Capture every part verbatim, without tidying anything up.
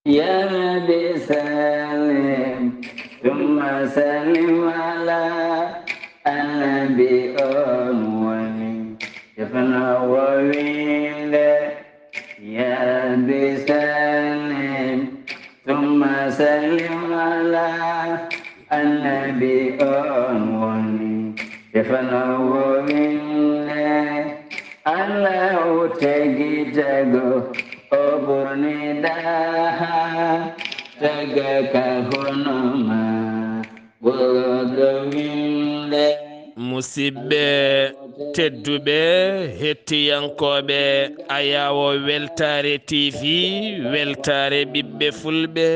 يا رب سلم ثم سلم على النبي أول. Defna wowinde, ya Rabbi sallim, summa sallim ala annabi on woni. Defna wowinde, Allahu tagi tago, o ɓurni daha, taga ka hono ma. Musidɓe tedduɓe, hettiyankooɓe Ayawo Weltaare T V, Weltaare ɓiɓɓe Fulɓe,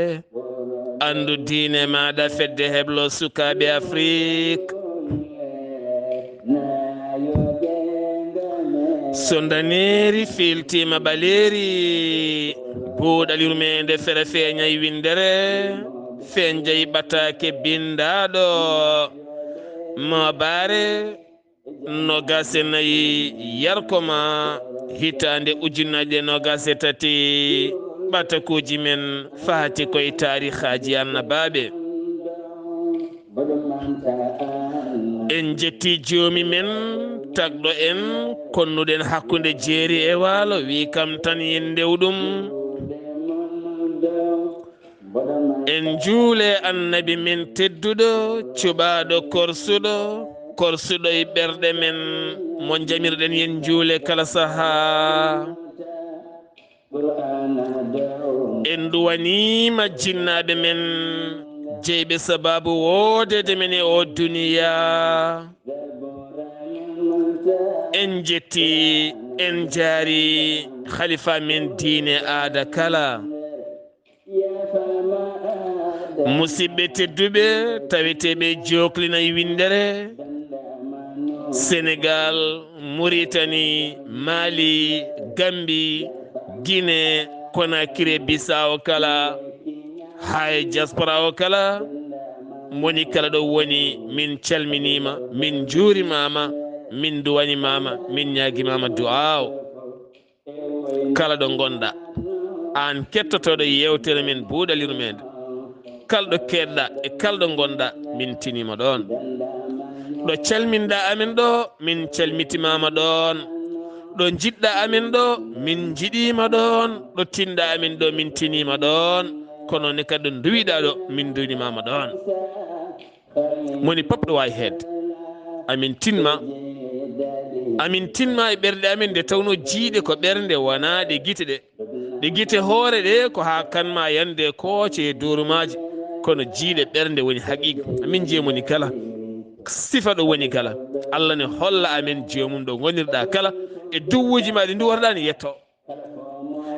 anndu diine maaɗa, fedde heblo sukaaɓe Afrik. So ndaneeri fiiltiima ɓaleeri, buuɗal yurmeende fere feeñay winndere, feeñjay ɓataake binndaaɗo. Moobaare nogas e nayi yarko ma, hitaande ujunnaje nogas e tati, ɓatakuuji men faati koye taarihaaji annabaaɓe. En jetti joomi men, tagɗo en, konnuɗen hakkunde jeeri e waalo, wi kam tan yen ndew ɗum. En njuule annabi men tedduɗo, cuɓaaɗo korsuɗo, korsuɗo e ɓerɗe men, mo jamirɗen yen njuule kala sahaa. En duwaniima jinnaaɓe men, jeyɓe sabaabu woodeede men e oo duniyaa. En jetti, en jaari khalifa men diine aada kala. Musidɓe tedduɓe, taweteeɓe jooklina e winndere, Senegal, Mauritanie, Mali, Gambie, Guinée, Conakry, Bissau kala, haa e diaspora o kala, moni kala ɗo woni, min calminiima, min njuurimaama, min duwanimaama, min ñaagimaama du'aaw. Kala ɗo ngonɗa, aan kettotooɗo yeewtere men Buuɗal Yurmeende, kala ɗo keedɗa e kala ɗo ngonɗa, min tiniima ɗoon. Ɗo calminɗa amen ɗo, min calmitimaama ɗoon. Ɗo njiɗɗa amen ɗo, min njiɗiima ɗoon. Ɗo tinɗa amen ɗo, min tiniima ɗoon. Kono ne kadi ɗo nduwiɗa ɗo, min nduwnimaama ɗoon. Moni pop ɗo waawi heedde. Amin tinma. Amin tinma e ɓerɗe amen, nde tawnoo jiyɗe ko ɓernde, wonaa ɗe gite ɗe. Ɗe gite hoore ɗe ko haa kan ma yande kooce e doorumaaji. Kono jiyɗe ɓernde woni haqiiqa. Amin jeemoni kala. Sifa ɗo woni kala. Allah ne holla amen joomum ɗo ngonirɗa kala. E duwuuji ma ɗi nduworɗa ne yetto.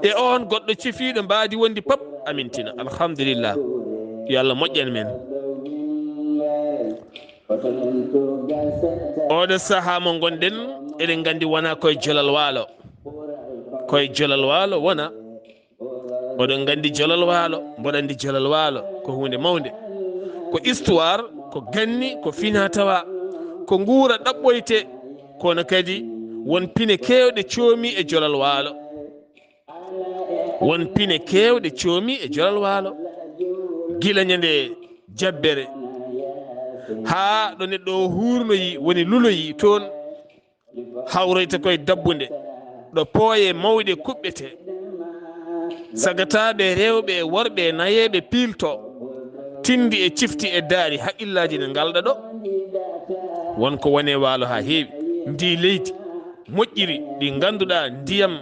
E oon goɗɗo cifiiɗo mbaadi wondi pop, amin tina. Alhamdulillah. Yo Allah moƴƴan men. Oɗo sahaa mo ngonɗen, eɗen nganndi wona koye Jolal Waalo. Koye Jolal Waalo wona. Oɗon nganndi Jolal Waalo, mboɗo anndi Jolal Waalo ko huunde mawnde. Ko histoire, ko ganni, ko fina tawa, ko nguura ɗaɓɓoyte, kono kadi won pine keewɗe coomi e Jolal Waalo. Won pine keewɗe coomi e Jolal Waalo. Gila ñande jabbere haa ɗo neɗɗo o huurnoyi, woni luloyi toon, hawroyta koye dabbunde, ɗo pooye mawɗe kuɓɓete. Sagataaɓe rewɓe e worɓe e nayeeɓe piilto, tindi e cifti e daari, haqqillaaji ne ngalɗa ɗo. Won ko wone waalo haa heewi. Ndi leydi moƴƴiri, ndi ngannduɗaa ndiyam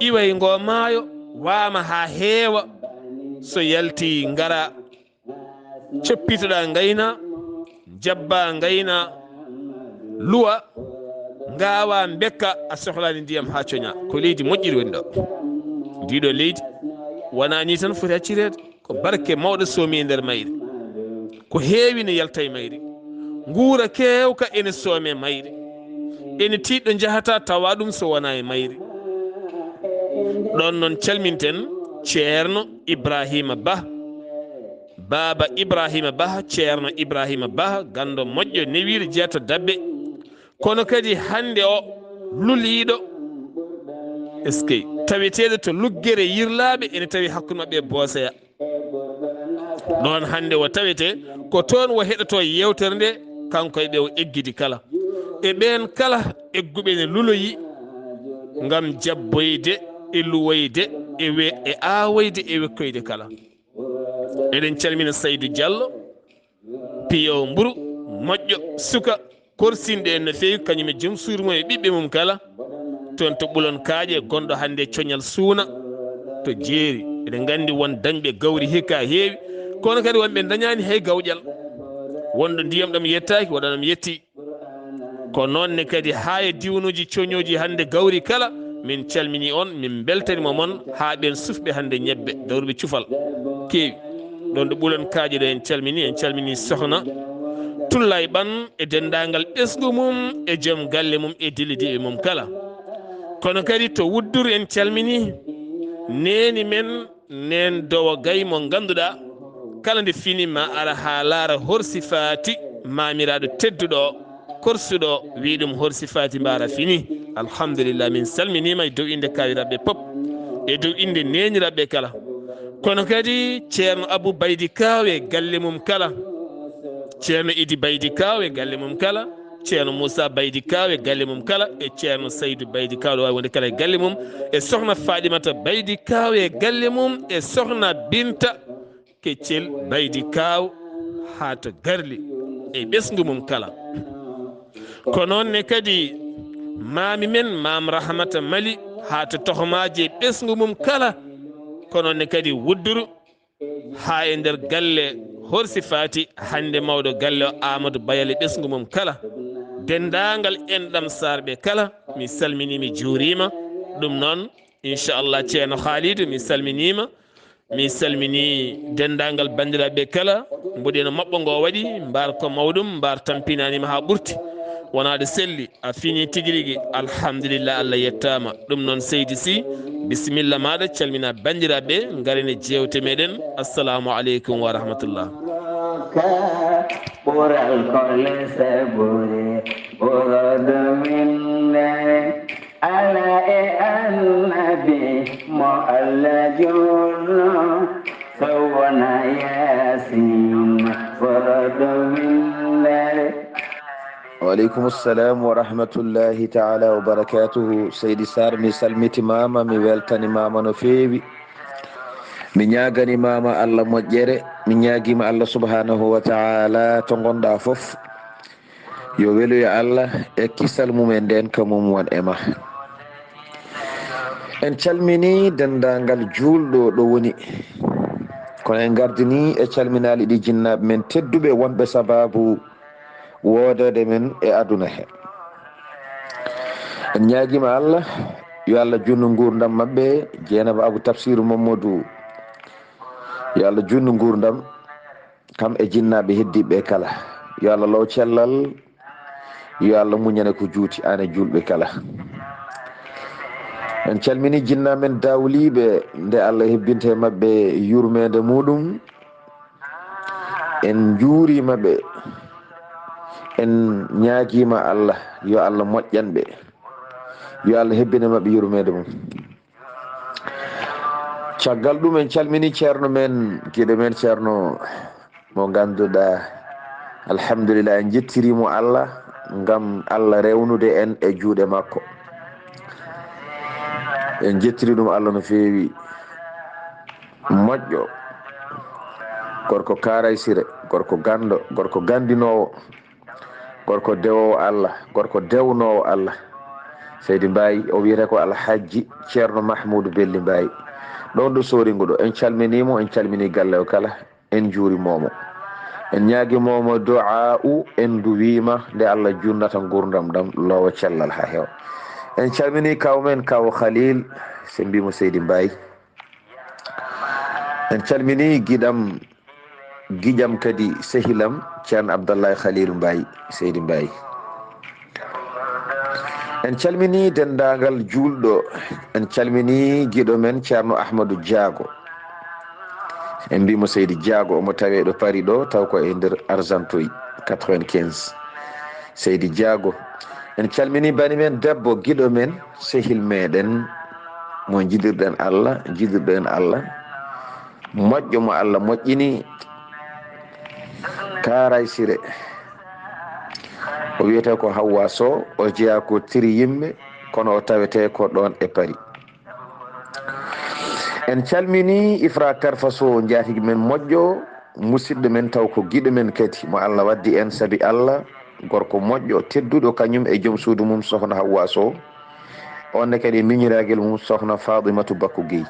iway ngo maayo, waama haa heewa, so yalti ngara, coppitoɗaa ngayna, jabba ngayna, luwa, ngaawa, mbekka, a sohlaani ndiyam haa coña. Ko leydi moƴƴiri woni ɗo. Ndiɗo leydi wonaa ni tan foti accireede. Ko barke mawɗo soomi e nder mayri. Ko heewi ne yalta e mayri. Nguura keewka ene soome mayri. Ene tiiɗɗo njahata tawa ɗum so wonaa e mayri. Ɗoon noon calminten Ceerno Ibrahima Bah. Baaba Ibrahima Bah, Ceerno Ibrahima Bah, ganndo moƴƴo, newiri jeeto dabbe. Kono kadi hannde o luliiɗo. Eskey. Taweteeɗo to luggere yirlaaɓe ene tawi hakkunde maɓɓe e Booseya. Ɗoon hannde o tawetee ko toon o heɗotoo yeewtere nde, kanko e ɓe o eggidi kala. E ɓeen kala egguɓe ne luloyi ngam jabboyde e luwoyde e we-, e aawoyde e wekkoyde kala. Eɗen calmina Saydu Jallo, piyo mburu, moƴƴo, suka, korsinɗo en no feewi, kañum e joom suudu mum e ɓiɓɓe mum kala. Toon to Ɓulon Kaaƴe, gonɗo hannde e coñal suuna to jeeri. Eɗen nganndi won dañɓe gawri hikka heewi, kono kadi wonɓe dañaani hay gawƴal. Wonɗo ndiyam ɗam yettaaki, waɗa ɗam yetti. Ko noon ne kadi haa e diwnuuji coñooji hannde gawri kala, min calminii on, min mbeltaniima mon haa ɓeen sufɓe hannde ñebbe, dawruɓe cufal keewi. Ɗoon ɗo Ɓulon Kaaƴe ɗo en calminii, en calminii Sohna Tullaay Ɓan e denndaangal ɓesngu mum e joom galle mum e dillidiiɓe mum kala. Kono kadi to Wudduru en calminii neeni men, neen Dowo Gay mo ngannduɗaa kala nde fini ma ara haa laara Horsi Faati maamiraaɗo tedduɗo o, korsuɗo o, wii ɗum Horsi Faati mbaara fini. Alhamdulillah, min salminiima e dow innde kaawiraaɓe pop, e dow innde neeniraaɓe kala. Kono kadi Ceerno Abu Baydi Kaaw e galle mum kala, Ceerno Idi Baydi Kaaw e galle mum kala, Ceerno Muusa Baydi Kaaw e galle mum kala, e Ceerno Saydu Baydi Kaaw, ɗo waawi wonde kala e galle mum, e Sohna Faɗimata Baydi Kaaw e galle mum, e Sohna Binta Keccel Baydi Kaaw haa to Garli, e ɓesngu mum kala. Ko noon ne kadi maami men, Maam Rahamata Mali, haa to Tohomaaji e ɓesngu mum kala. Ko noon ne kadi Wudduru, haa e nder galle Horsi Faati, hannde mawɗo galle o Amadou Bayal e ɓesngu mum kala. Denndaangal enɗam Saarɓe kala, mi salminii, mi juuriima. Ɗum noon, inchallah, Ceerno Khalidou, mi salminiima. Mi salminii denndaangal banndiraaɓe kala, mboɗi no maɓɓo ngo waɗi, mbaar ko mawɗum, mbaar tampinaaniima haa ɓurti. Wonaa ɗo selli. A fini tigi rigi. Alhamdulillah, Allah yettaama. Ɗum noon, Seydi Sy, bisimilla maaɗa, calmina banndiraaɓe, ngaren e jeewte meɗen. Assalamu aleykum wa rahmatullah. Ɓural ko lese ɓuri ɓurɗo winndere. Ala e annabi mo Allah juulno, so wona Yaasin ɓurɗo winndere. Waaleykum salam wa rahmatullahi taala wa barakatuhu. Seydi Sarr, mi salmitimaama, mi weltanimaama no feewi. Mi ñaagani maama Allah moƴƴere, mi ñaagiima Allah subhanahu wa taala to ngonɗa fof, yo weluyo Allah e kisal mum e ndeenka mum won e ma. En calmini denndaangal juulɗo ɗo woni, kono en ngardini e calminaali ɗi jinnaaɓe men tedduɓe wonɓe sababu woodeede men e aduna he. En ñaagiima Allah, yo Allah junnu nguurndam maɓɓe, Jeenaba Abu Tafsiru Mamadou, yo Allah junnu nguurndam, kam e jinnaaɓe heddiiɓe kala. Yo Allah low cellal, yo Allah muñane ko juuti, aan e juulɓe kala. En calmini jinnaa men dawliiɓe, nde Allah hebbinta e maɓɓe yurmeende muɗum. En njuuriima ɓe, en ñaagiima Allah, yo Allah moƴƴan ɓe, yo Allah hebbin e maɓɓe yurmeende mum. Caggal ɗum, en calmini ceerno men, giɗo men ceerno mo ngannduɗaa, alhamdulillah, en njettiriimo Allah ngam Allah rewnude en e juuɗe makko. En njettiri ɗum Allah no feewi. Moƴƴo, gorko kaaraysire, gorko ganndo, gorko ganndinoowo, gorko dewoowo Allah, gorko dewnoowo Allah. Seydi Mbaye, o wiyetee ko Alhajji Ceerno Mahmuudu Belli Mbaye. Ɗoon ɗo Sooringu ɗo, en calminii mo, en calminii galle o kala, en njuuriima mo. En ñaagiima mo du'aa'u, en nduwiima nde Allah junnata nguurndam ɗam, loowa cellal haa heewa. En calminii kaaw men, kaaw Khalil, so en mbiyii mo Seydi Mbaye. En calminii giɗam, giƴam kadi sehilam, Ceerno Abdallahi Khalil Mbaye, Seydi Mbaye. En calminii denndaangal juulɗo, en calminii giɗo men Ceerno Ahmadou Diago. En mbiyii mo Seydi Diago, omo tawee ɗo Paris ɗo, taw ko e nder Argenteuil, quatre-vingt-quinze. Seydi Diago. En calminii bani men debbo, giɗo men, sehil meɗen, mo jiɗirɗen Allah, jiɗirɗen Allah, moƴƴo mo Allah moƴƴini, Kaaray Sire. O wiyetee ko Hawwa Sow, o jeyaa ko Tiri Yimme, kono o tawetee ko ɗoon e Paris. En calminii Ifra Karfa Sow, njaatigi men moƴƴo, musidɗo men taw ko giɗo men kadi, mo Allah waddi en sabi Allah, gorko moƴƴo, tedduɗo kañum e joom suudu mum Sohna Hawwa Sow. On ne kadi e miñiraagel mum Sohna Fatimatu Bakku Guèye.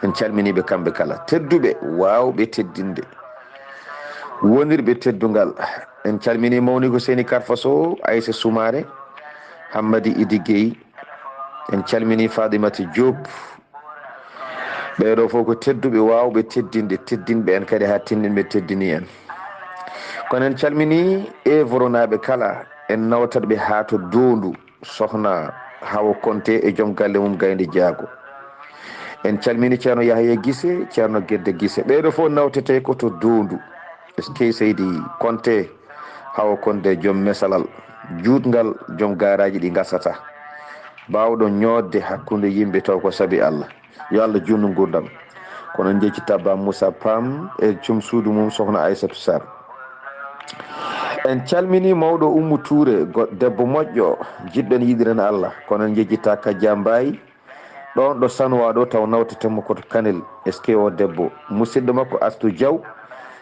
En calminii ɓe kamɓe kala, tedduɓe, waawɓe teddinde, wonirɓe teddungal. En calminii mawni ko Seyni Karfa Sow, Aïssa Soumaré, Hammadi Idi Guèye. En calminii Fatimata Diop. Ɓeeɗo fof ko tedduɓe, waawɓe teddinde, teddinɓe en kadi haa tinndinɓe teddini en. Kono en calminii Evronaaɓe kala, en nawtat ɓe haa to Doondu, Sohna Hawa Konte e joom galle mum Gaynde Jaago. En calminii Ceerno Yahaya Gise, Ceerno Gedde Gise. Ɓeeɗo fof nawtetee ko to Doondu. Eskey Seydi Konte, Hawa Konte joom mesalal, juutngal, joom gaaraaji ɗi ngasata. Baawɗo ñoodde hakkunde yimɓe taw ko sabi Allah. Yo Allah juutnu nguurndam. Kono en njejjittaa Ba Moussa Pam e joom suudu mum Sohna Aissatou Sarr. En calminii mawɗo Oumou Touré, go-, debbo moƴƴo, jiɗɗen yiɗiren Allah. Kono en njejjittaa Kadia Mbaye, ɗoon ɗo Sanoa ɗo taw nawteten mo ko to Kanel. Eskey o debbo. Musidɗo makko Astou Diaw,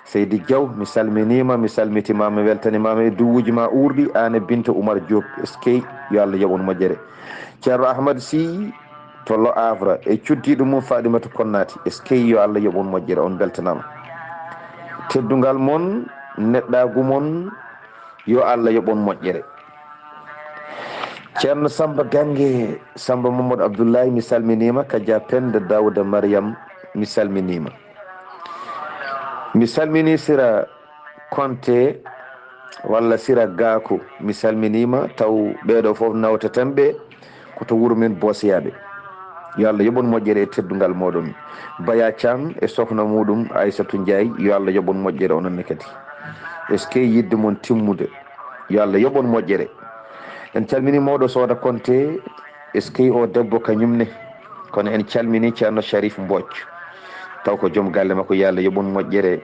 Seydi Diaw, mi salminiima, mi salmitiima, mi weltaniima e duwuuji ma uurɗi, aan e Binta Oumar Diop. Eskey, yo Allah yoɓ on moƴƴere. Ceerno Ahmad Sy to Le Havre e cuddiiɗo mum Fadimata Konnati. Eskey, yo Allah yoɓ on moƴƴere, on mbeltanaama. Teddungal mon, neɗɗaagu mon, yo Allah yoɓ on moƴƴere. Ceerno Samba Gange, Samba Mamadou Abdoulaye, mi salminiima. Kadia Penda Daouda Mariam, mi salminiima. Mi salminii Sira Konte walla Sira Gaako, mi salminiima. Taw ɓeeɗo fof nawteten ɓe ko to wuro men Boosiyaaɓe. Yo Allah yoɓ on moƴƴere e teddungal mooɗon. Baya Thiam e sohna muuɗum Aissatou Ndiaye, yo Allah yoɓ on moƴƴere onon ne kadi. Eskey yiɗde mon timmude. Yo Allah yoɓ on moƴƴere. En calminii mawɗo Sooda Konte, eskey o debbo kañum ne. Kono en calminii Ceerno Sharif Mbooc. Taw ko joom galle makko, yo Allah yoɓ on moƴƴere.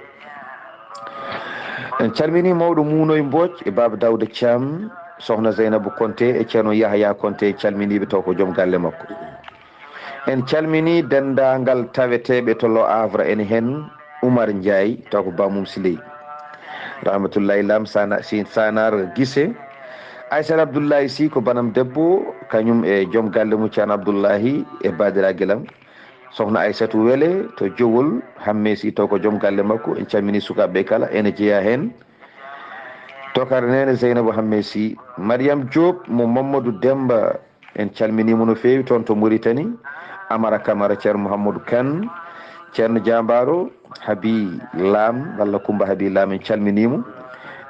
En calminii mawɗo Muunoy Mbooc e Baaba Daouda Thiam, Sohna Zeynabu Konte e Ceerno Yahaya Konte, calminiiɓe taw ko joom galle makko. En calminii denndaangal taweteeɓe to Le Havre, ene heen Oumar Ndiaye, taw ko Bamum Siley. Rahmatullahi Lam Sana-, si Sanar Gise. Aysata Abdullahi Sy ko banam debbo, kañum e joom galle mum Ceerno Abdullahi e baadiraagel am. Sohna Aysatu Wele to Jowol, Hamme Sy taw ko joom galle makko. En calminii sukaaɓe ɓe kala, ene jeyaa heen Tokar Neene Zeynabu Hamme Sy. Mariam Diop mo Mamadou Demba, en calminii mo no feewi toon to Mauritanie. Amara Camara, Ceerno Mouhamadou Kane, Ceerno Jaambaaro, Habi Lam, walla Kumba Habi Lam, en calminii mo.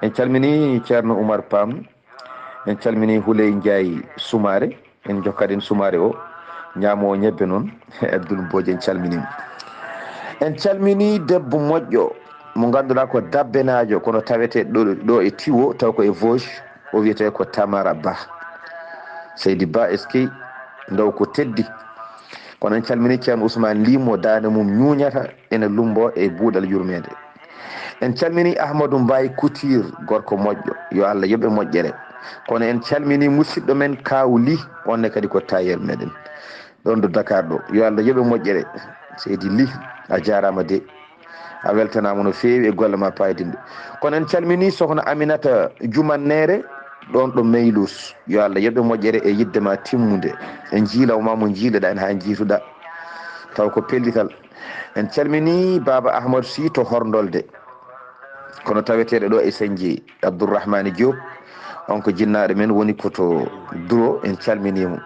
En calminii Ceerno Oumar Pam, en calminii Huley Ndiaye Soumaré, en njokkat en Soumaré o, ñaamoowo ñebbe noon, Abdoul Mbodj, en calminii mo. En calminii debbo moƴƴo, mo ngannduɗaa ko dabbenaajo, kono tawetee ɗo, ɗo e Tiwo, taw ko e Vosges, o wiyetee ko Tamara Ba. Seydi Ba, eskey, ndaw ko teddi. Kono en calminii Ceerno Ousmane Ly mo daande mum ñuuñata, ene lummbo e buuɗal yurmeende. En calminii Ahmadou Mbaye Couture, gorko moƴƴo, yo Allah yoɓe moƴƴere. Kono en calminii musidɗo men Kaaw Ly, on ne kadi ko tailleur meɗen. Ɗoon ɗo Dakar ɗo, yo Allah yoɓe moƴƴere. Seydi Ly, a jaaraama de. A weltanaama no feewi e golle ma paydinɗe. Kono en calminii Sohna Aminata Jumanneere, ɗoon ɗo Meylus. Yo Allah yoɓe moƴƴere e yiɗde ma timmunde. En njiilaw ma mo njiileɗaa en haa njiituɗaa. Taw ko pellital. En calminii Baaba Ahmadu Sy to Horndolde. Kono taweteeɗo ɗo e Sañji, Abdourahmane Diop, on ko jinnaaɗo men, woni ko to Duro, en calminii mo.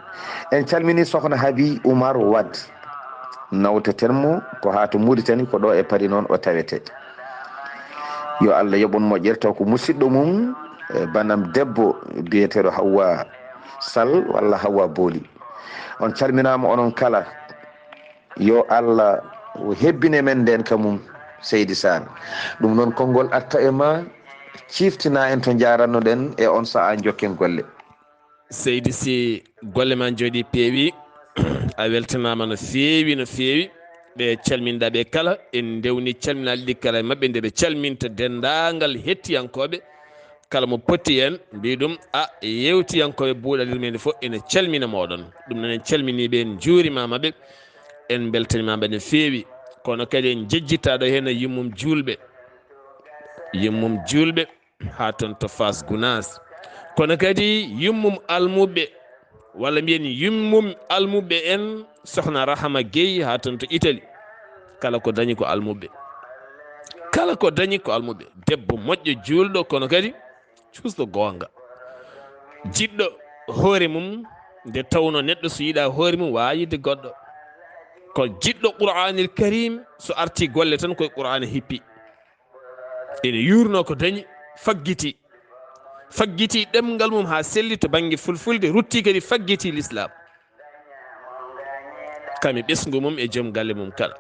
En calminii Sohna Habi Oumar Wade. Nawteten mo ko haa to Mauritanie, ko ɗo e Paris noon o tawetee. Yo Allah yoɓ on moƴƴere, taw ko musidɗo mum, e banam debbo biyeteeɗo Hawwa Sall walla Hawwa Booli. On calminaama onon kala. Yo Allah hebbine men ndeen ka mum, Seydi Saan. Ɗum noon, konngol arta e ma, ciftina en to njaaranno-ɗen e on sahaa, njokken golle. Seydi Sy, golle ma njooɗii, peewi. A weltanaama no feewi, no feewi. Ɓe calminɗa ɓe kala, en ndewni calminaali ɗi kala e maɓɓe, nde ɓe calminta denndaangal hettiyankooɓe. Kala mo potti en, mbi ɗum, a, yewtiyankooɓe Buuɗal Yurmeende fof ene calmina mooɗon. Ɗum noon en calminii ɓe, en njuurimaama ɓe, en mbeltanimaama ɓe no feewi. Kono kadi en njejjittaa ɗo heen e yummum juulɓe. Yummum juulɓe. Haa toon to Faas Gunaas. Kono kadi yummum almuɓɓe, walla mbiyen yummum almuɓɓe en, Sohna Rahama Gueye, haa toon to Italie. Kala ko dañi ko almuɓɓe. Kala ko dañi ko almuɓɓe. Debbo moƴƴo juulɗo, kono kadi cuusɗo goonga. Jiɗɗo hoore mum, nde tawnoo neɗɗo so yiɗaa hoore mum, waawaa yiɗde goɗɗo. Ko jiɗɗo Qur'aanil Kariim, so artii golle tan koye Qur'aana hippi. Ene yuurnoo ko dañi, faggiti. Faggiti ɗemngal mum haa selli to bannge fulfulde, rutti kadi faggiti Lislaam. Kam e ɓesngu mum e joom galle mum kala.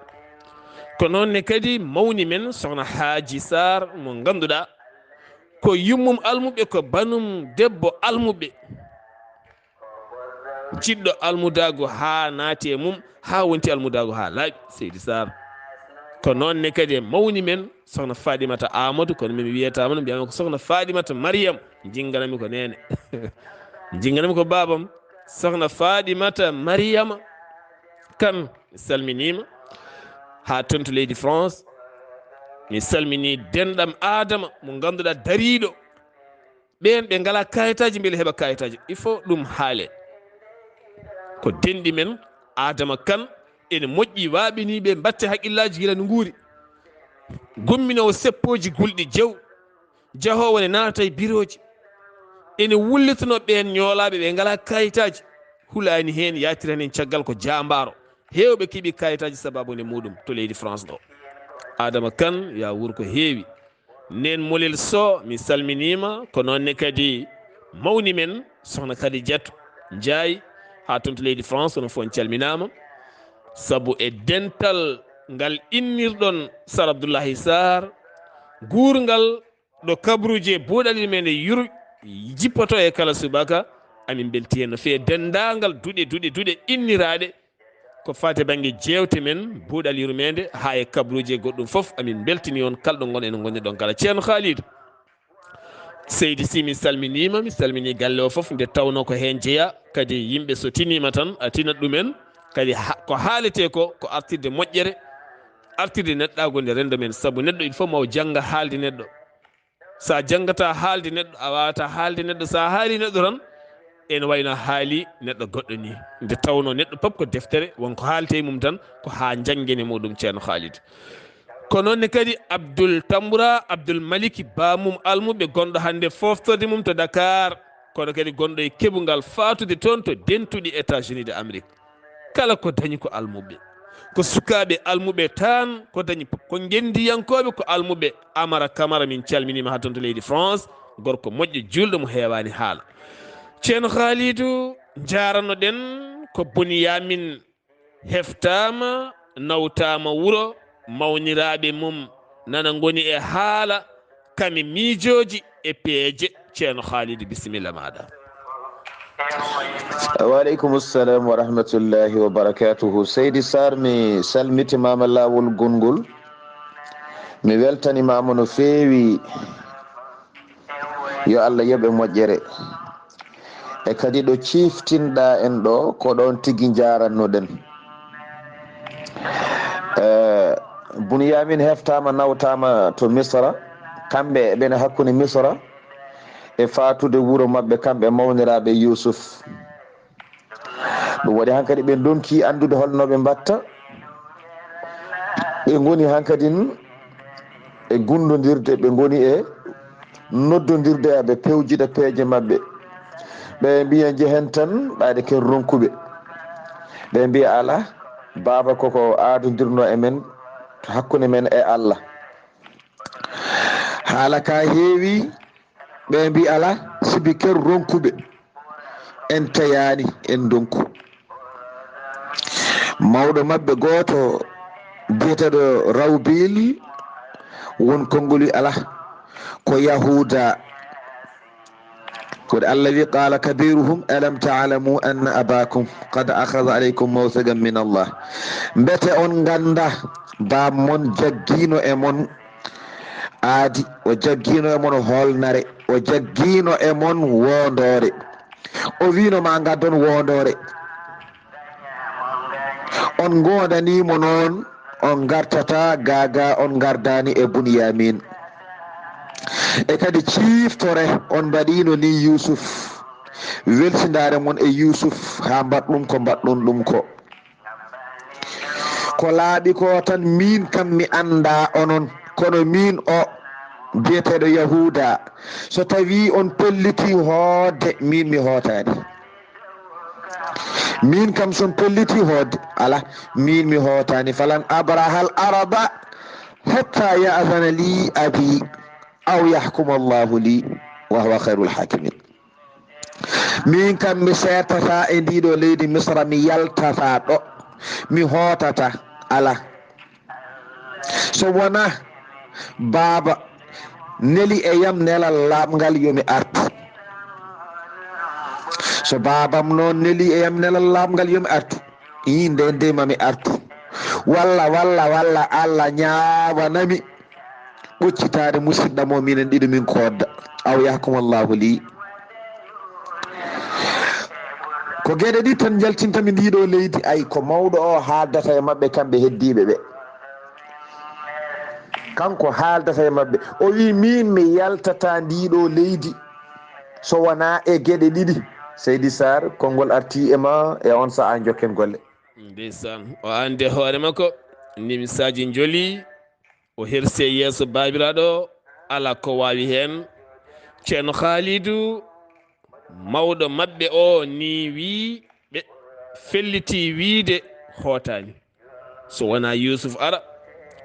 Ko noon ne kadi mawni men, Sohna Haaji Saar, mo ngannduɗaa ko yummum almuɓɓe, ko banum debbo almuɓɓe. Jiɗɗo almudaagu haa naati e mum, haa wonti almudaagu haa laaɓi, Seydi Saar. Ko noon ne kadi e mawni men, Sohna Faaɗimata Aamadu, kono min mi wiyataama no, mbiyami ko Sohna Faaɗimata Mariyam, njinnganami ko neene. Njinnganami ko baabam, Sohna Faaɗimata Mariyama Kan, mi salminiima. Haa toon to leydi France, mi salminii denɗam Aadama mo ngannduɗaa dariiɗo. Ɓeen ɓe ngalaa kayitaaji, mbele heɓa kayitaaji. Il faut ɗum haalee. Ko denɗi men, Aadama Kan, ene moƴƴi, waaɓinii ɓe, mbatte haqqillaaji gila no nguuri. Gumminoowo seppooji gulɗi jew, jahoowo ne naata e birooji. Ene wullitunoo ɓeen ñoolaaɓe ɓe ngalaa kayitaaji. Hulaani heen, yaatirani en caggal ko jaambaaro. Heewɓe keɓi kayitaaji sabaabu nde muɗum to leydi France ɗo. Aadama Kan, yaa wuur ko heewi. Neen Molel Soh, mi salminiima, ko noon ne kadi mawni men, Sohna Khadijatou Ndiaye, haa toon to leydi France, onon fof on calminaama. Sabu e dental ngal innirɗon Sar Abdullahi Sarr, guurngal ɗo kabruuje Buuɗal Yurmeende yur-, jippotoo e kala subaka, amin mbelti heen no feewi. Denndaangal duɗe, duɗe, duɗe inniraaɗe, ko faati e bannge jeewte men, Buuɗal Yurmeende, haa e kabruuji e goɗɗum fof, amin mbeltini on kala ɗo ngon-, ene ngonirɗon kala. Ceerno Khalid, Seydi Sy, mi salminiima, mi salminii galle o fof, nde tawnoo ko heen jeyaa, kadi yimɓe so tiniima tan, a tinat ɗumen, kadi ha-, ko haaletee ko, ko artirde moƴƴere, artirde neɗɗaagu nde renndo men, sabu neɗɗo il faut mo jannga haalde neɗɗo. So a janngataa haalde neɗɗo, a waawataa haalde neɗɗo. So a haalii neɗɗo tan, ene wayno a haalii neɗɗo goɗɗo nii. Nde tawnoo neɗɗo pop ko deftere, won ko haaletee e mum tan, ko haa njanngene muɗum, Ceerno Khalid. Ko noon ne kadi Abdul Tambura, Abdul Maliki, baamum almuɓe, gonɗo hannde fooftoode mum to Dakar, kono kadi gonɗo e keɓungal faatude toon to dentuɗi États-Unis de Amérique. Kala ko dañi ko almuɓe. Ko sukaaɓe almuɓe tan ko dañi, ko ngenndiyankooɓe, ko almuɓe. Amara Kamara, min calminiima haa toon to leydi France, gorko moƴƴo, juulɗo mo heewaani haala. Ceerno Khalidou, njaaranoɗen ko Bunyamin heftaama, nawtaama wuro, mawniraaɓe mum nana ngoni e haala, kami miijooji e peeje. Ceerno Khalidou, bisimilla maaɗa. Wa aleykum salam wa rahmatullahi wa barakatuhu. Seydi Sarr, mi salmitimaama laawol gongol. Mi weltanimaama no feewi. Yo Allah yoɓe moƴƴere. E kadi ɗo ciiftinɗaa en ɗo, ko ɗoon tigi njaarannoɗen. Eh, Bunyamin heftaama, nawtaama to Misra, kamɓe ɓe ne hakkunde Misra e faatude wuro maɓɓe, kamɓe mawniraaɓe Yuusuf. Ɗum waɗi hankadi ɓe ndonki anndude hol no ɓe mbatta. Ɓe ngoni hankadin e gunndondirde, ɓe ngoni e noddondirde, ɓe pewjida peeje maɓɓe. Ɓe mbiya njehen tan ɓayde ken ronkuɓe. Ɓe mbiya alaa, baaba koko aadondirnoo e men, hakkunde men e Allah. Haala ka heewi, ɓe mbi alaa, sibi ken ronkuɓe, en tayaani, en ndonku. Mawɗo maɓɓe gooto biyeteeɗo Rawbil, won konngol wi alaa, ko Yahuuda. Ko waɗi Allah wi, "Qala kabiruhum alam ta'lamu anna abakum qad akhadha alaykum mawthiqan min Allah." Mbete on ngannda baam mon jaggiino e mon aadi, o jaggiino e mon hoolnare, o jaggiino e mon woondoore. O wiino ma ngaddon woondoore. On ngoondanimo noon, on ngartata gaaga on ngardaani e Bunyamin. E kadi ciiftore on mbaɗiino ni Yuusuf. Welsindaare mon e Yuusuf haa mbaɗ ɗum ko mbaɗɗon ɗum ko. Ko laaɓi ko tan miin kam mi annda onon, kono miin o biyeteeɗo Yahuuda, so tawi on pelliti hoodde, miin mi hootaani. Miin kam so mi pelliti hoodde, ala, miin mi hootaani. Falan abrahal arda hatta ya'zana li abi aw yahkuma Allahu li wa huwa khayrul hakimin. Miin kam mi seertata e ndiɗo leydi Misra, mi yaltata ɗo, mi hootata, ala. So wona baaba neli e yam nelal laaɓngal yo mi artu. So baabam noon neli e yam nelal laaɓngal yo mi artu. Ii, nde nde ma mi artu. Walla, walla, walla Allah ñaawanami ɓoccitaade musidɗam o minen ɗiɗo min koodda. Aw yahkum Allahu li. Ko geɗe ɗi tan njaltintami ndiɗo leydi, ay ko mawɗo o haaldata e maɓɓe kamɓe heddiiɓe ɓe. Kanko haaldata e maɓɓe. O wi min mi yaltata ndiɗo leydi so wona e geɗe ɗiɗi. Seydi Sarr, konngol arti e ma e on sa'a jokken golle. Ndeysaan, o ande hoore makko, nimsaaji njoli, o hersi e yeeso baabiraaɗo, ala ko waawi heen. Ceerno Khaalidu, mawɗo maɓɓe o ni wi ɓe felliti wiide hootaani. So wonaa Yuusuf ara,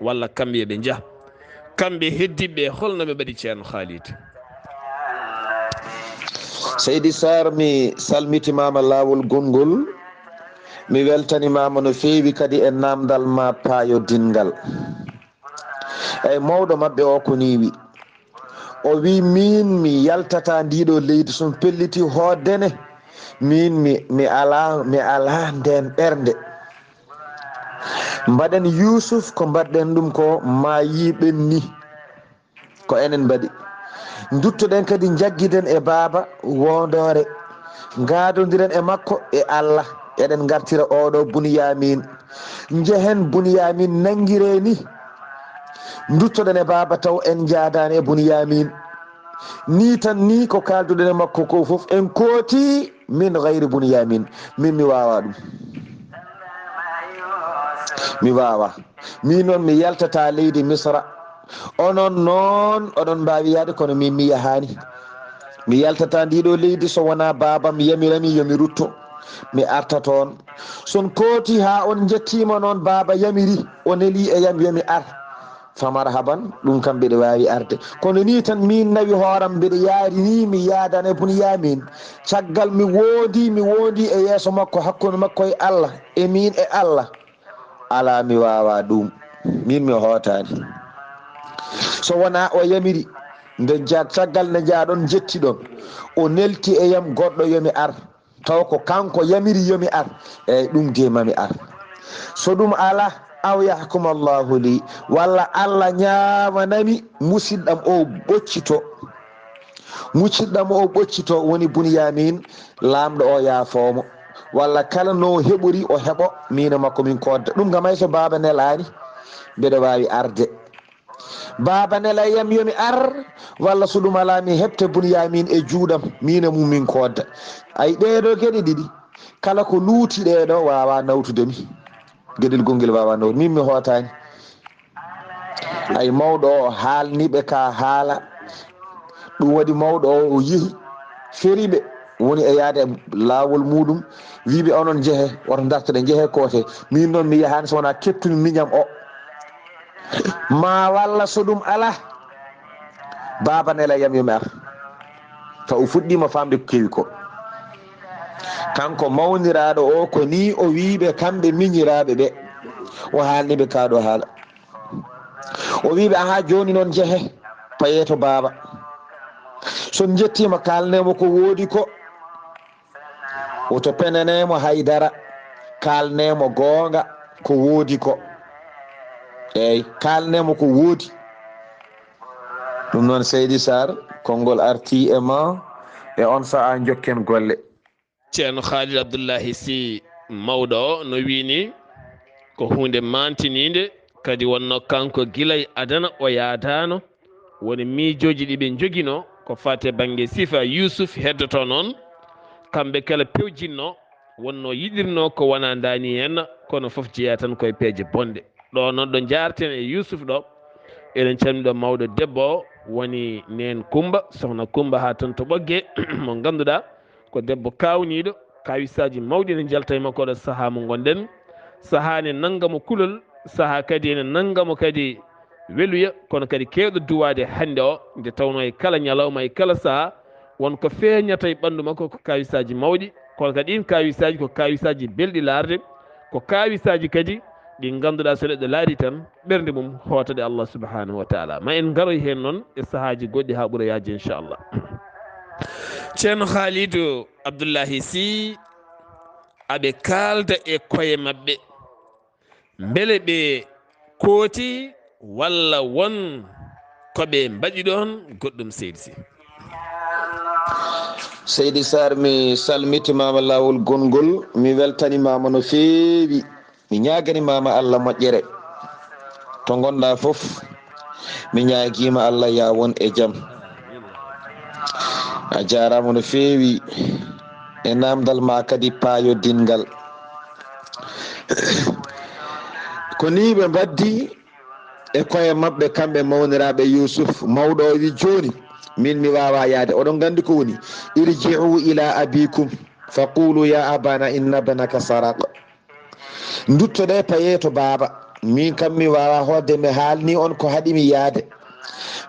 walla kamɓe yo ɓe njah. Kamɓe heddiiɓe, holno ɓe mbaɗi Ceerno Khalid? Seydi Sarr, mi salmitimaama laawol gonngol. Mi weltanimaama no feewi kadi e naamndal ma paayodinngal. Eyi, mawɗo maɓɓe o ko nii wi. O wi, min mi yaltata ndiɗo leydi, so mi pelliti hoodde ne, min mi, mi ala, mi ala nden ɓernde. Mbaɗen Yuusuf ko mbaɗɗen ɗum ko, maayi ɓenni. Ko enen mbaɗi. Nduttoɗen kadi, njaggiden e baaba wondoore. Ngaadondiren e makko e Allah. Eɗen ngartira oɗo Bunyamin. Njehen Bunyamin nanngiree ni. Nduttoɗen e baaba taw en njaadaani e Bunyamin. Ni tan ni ko kaalduɗen e makko ko fof en kooti min gayri Bunyamin. Min mi waawaa ɗum. Mi waawaa. Min noon mi yaltataa leydi Misra. Onon noon oɗon mbaawi yahde, kono min mi yahaani. Mi yaltataa ndiɗo leydi so wonaa baabam yamirami yo mi rutto. Mi arta toon. So on kooti haa on njettiima noon baaba yamiri, o neli e yam yo mi ar. Fa marhaban, ɗum kam mbeɗa waawi arde. Kono ni tan min nawi hooram mbeɗa yaari ni mi yaadana e Bunyamin. Caggal mi woodi, mi woodi e yeeso makko, hakkunde makko e Allah, e min e Allah. Alaa, mi waawaa ɗum. Min mi hootaani. So wonaa o yamiri, nde nja-, caggal nde njaaɗon njettiɗon, o nelti e yam goɗɗo yo mi ar. Taw ko kanko yamiri yo mi ar. Eyi, ɗum de ma mi ar. So ɗum alaa, aw yahkum Allahu li, walla Allah ñaawanami musidɗam o ɓoccito. Musidɗam o ɓoccito woni Bunyamin, laamɗo o yaafoo mo. Walla kala no heɓori o heɓo, min e makko min koodda. Ɗum kam hay so baaba nelaani, mbeɗa waawi arde. Baaba nela e yam yo mi ar, walla so ɗum alaa mi heɓta Bunyamin e juuɗam, min e mum min koodda. Ay, ɗee ɗoo geɗe ɗiɗi, kala ko luuti ɗee ɗoo waawaa nawtude mi. Geɗel gongel waawaa nawtude. Min mi hootaani. Ay, mawɗo o haalni ɓe ka haala. Ɗum waɗi mawɗo o, o yehi, feri ɓe, woni e yaade e laawol muɗum, wi ɓe, onon njehe, woto ndartoɗe, njehe koote. Min noon mi yahaani so wonaa kettumi miñam o. Ma walla so ɗum alaa, baaba nela yam yo mi ar. Taw o fuɗɗiima faamde ko kewi ko. Kanko mawniraaɗo o, ko ni o wi ɓe kamɓe miñiraaɓe ɓe. O haalni ɓe kaa ɗoo haala. O wi ɓe, ahaa, jooni noon njehe, payee to baaba. So on njettiima, kaalnee mo ko woodi ko. Woto penanee mo hay dara. Kaalnee mo goonga ko woodi ko. Eey, kaalnee mo ko woodi. Ɗum noon, Seydi Sarr, konngol artii e ma e on sahaa, njokken golle. Ceerno Khalid Abdullahi Sy mawɗo o no wiyi ni, ko huunde maantiniinde, kadi wonno kanko gila e adana o yaadaano. Woni miijooji ɗi ɓe njoginoo ko faati e bannge sifa Yuusuf heddoto noon, kamɓe kala pewjinno, wonno yiɗirno ko wona ndaani heen, kono fof jeyaa tan koye peeje bonɗe. Ɗo noon ɗo njaarten e Yuusuf ɗo, eɗen calmini ɗo mawɗo debbo o, woni neen Kummba, sohna Kummba haa toon to Ɓoggee, mo ngannduɗaa ko debbo kaawniiɗo, kaawisaaji mawɗi ne njalta e makko ɗo sahaa mo ngonɗen. Sahaa ne nannga mo kulol, sahaa kadi ene nannga mo kadi weluya, kono kadi keewɗo duwaade hannde o, nde tawnoo e kala ñalawma, e kala sahaa, won ko feeñata e ɓanndu makko ko kaawisaaji mawɗi, kono kadi ɗiin kaawisaaji ko kaawisaaji belɗi laarde, ko kaawisaaji kadi ɗi ngannduɗaa so neɗɗo laarii tan, ɓernde mum hootade Allah subhanahu wa taala. Ma en ngaroy heen noon e sahaaji goɗɗi haa ɓura yaajde, inchallah. Ceerno Khalidou Abdullahi Sy, aɓe kaalda e koye maɓɓe. Mbele ɓe kooti walla won ko ɓe mbaɗi ɗoon goɗɗum, Seydi Sy? Seydi Sarr, mi salmitimaama laawol gonngol, mi weltanimaama no feewi. Mi ñaaganimaama Allah moƴƴere. To ngonɗaa fof, mi ñaagiima Allah ya won e jam. A jaaraama no feewi e naamndal ma kadi paayodinngal. Ko nii ɓe mbaddi e koye maɓɓe, kamɓe mawniraaɓe Yuusuf. Mawɗo o wi, "Jooni, min mi waawaa yahde. Oɗon nganndi ko woni? Irji'u ila abikum, fa qulu ya abana inna ibnaka saraq." Nduttoɗee, payee to baaba. Min kam, mi waawaa hootde, mi haalni on ko haɗi mi yahde.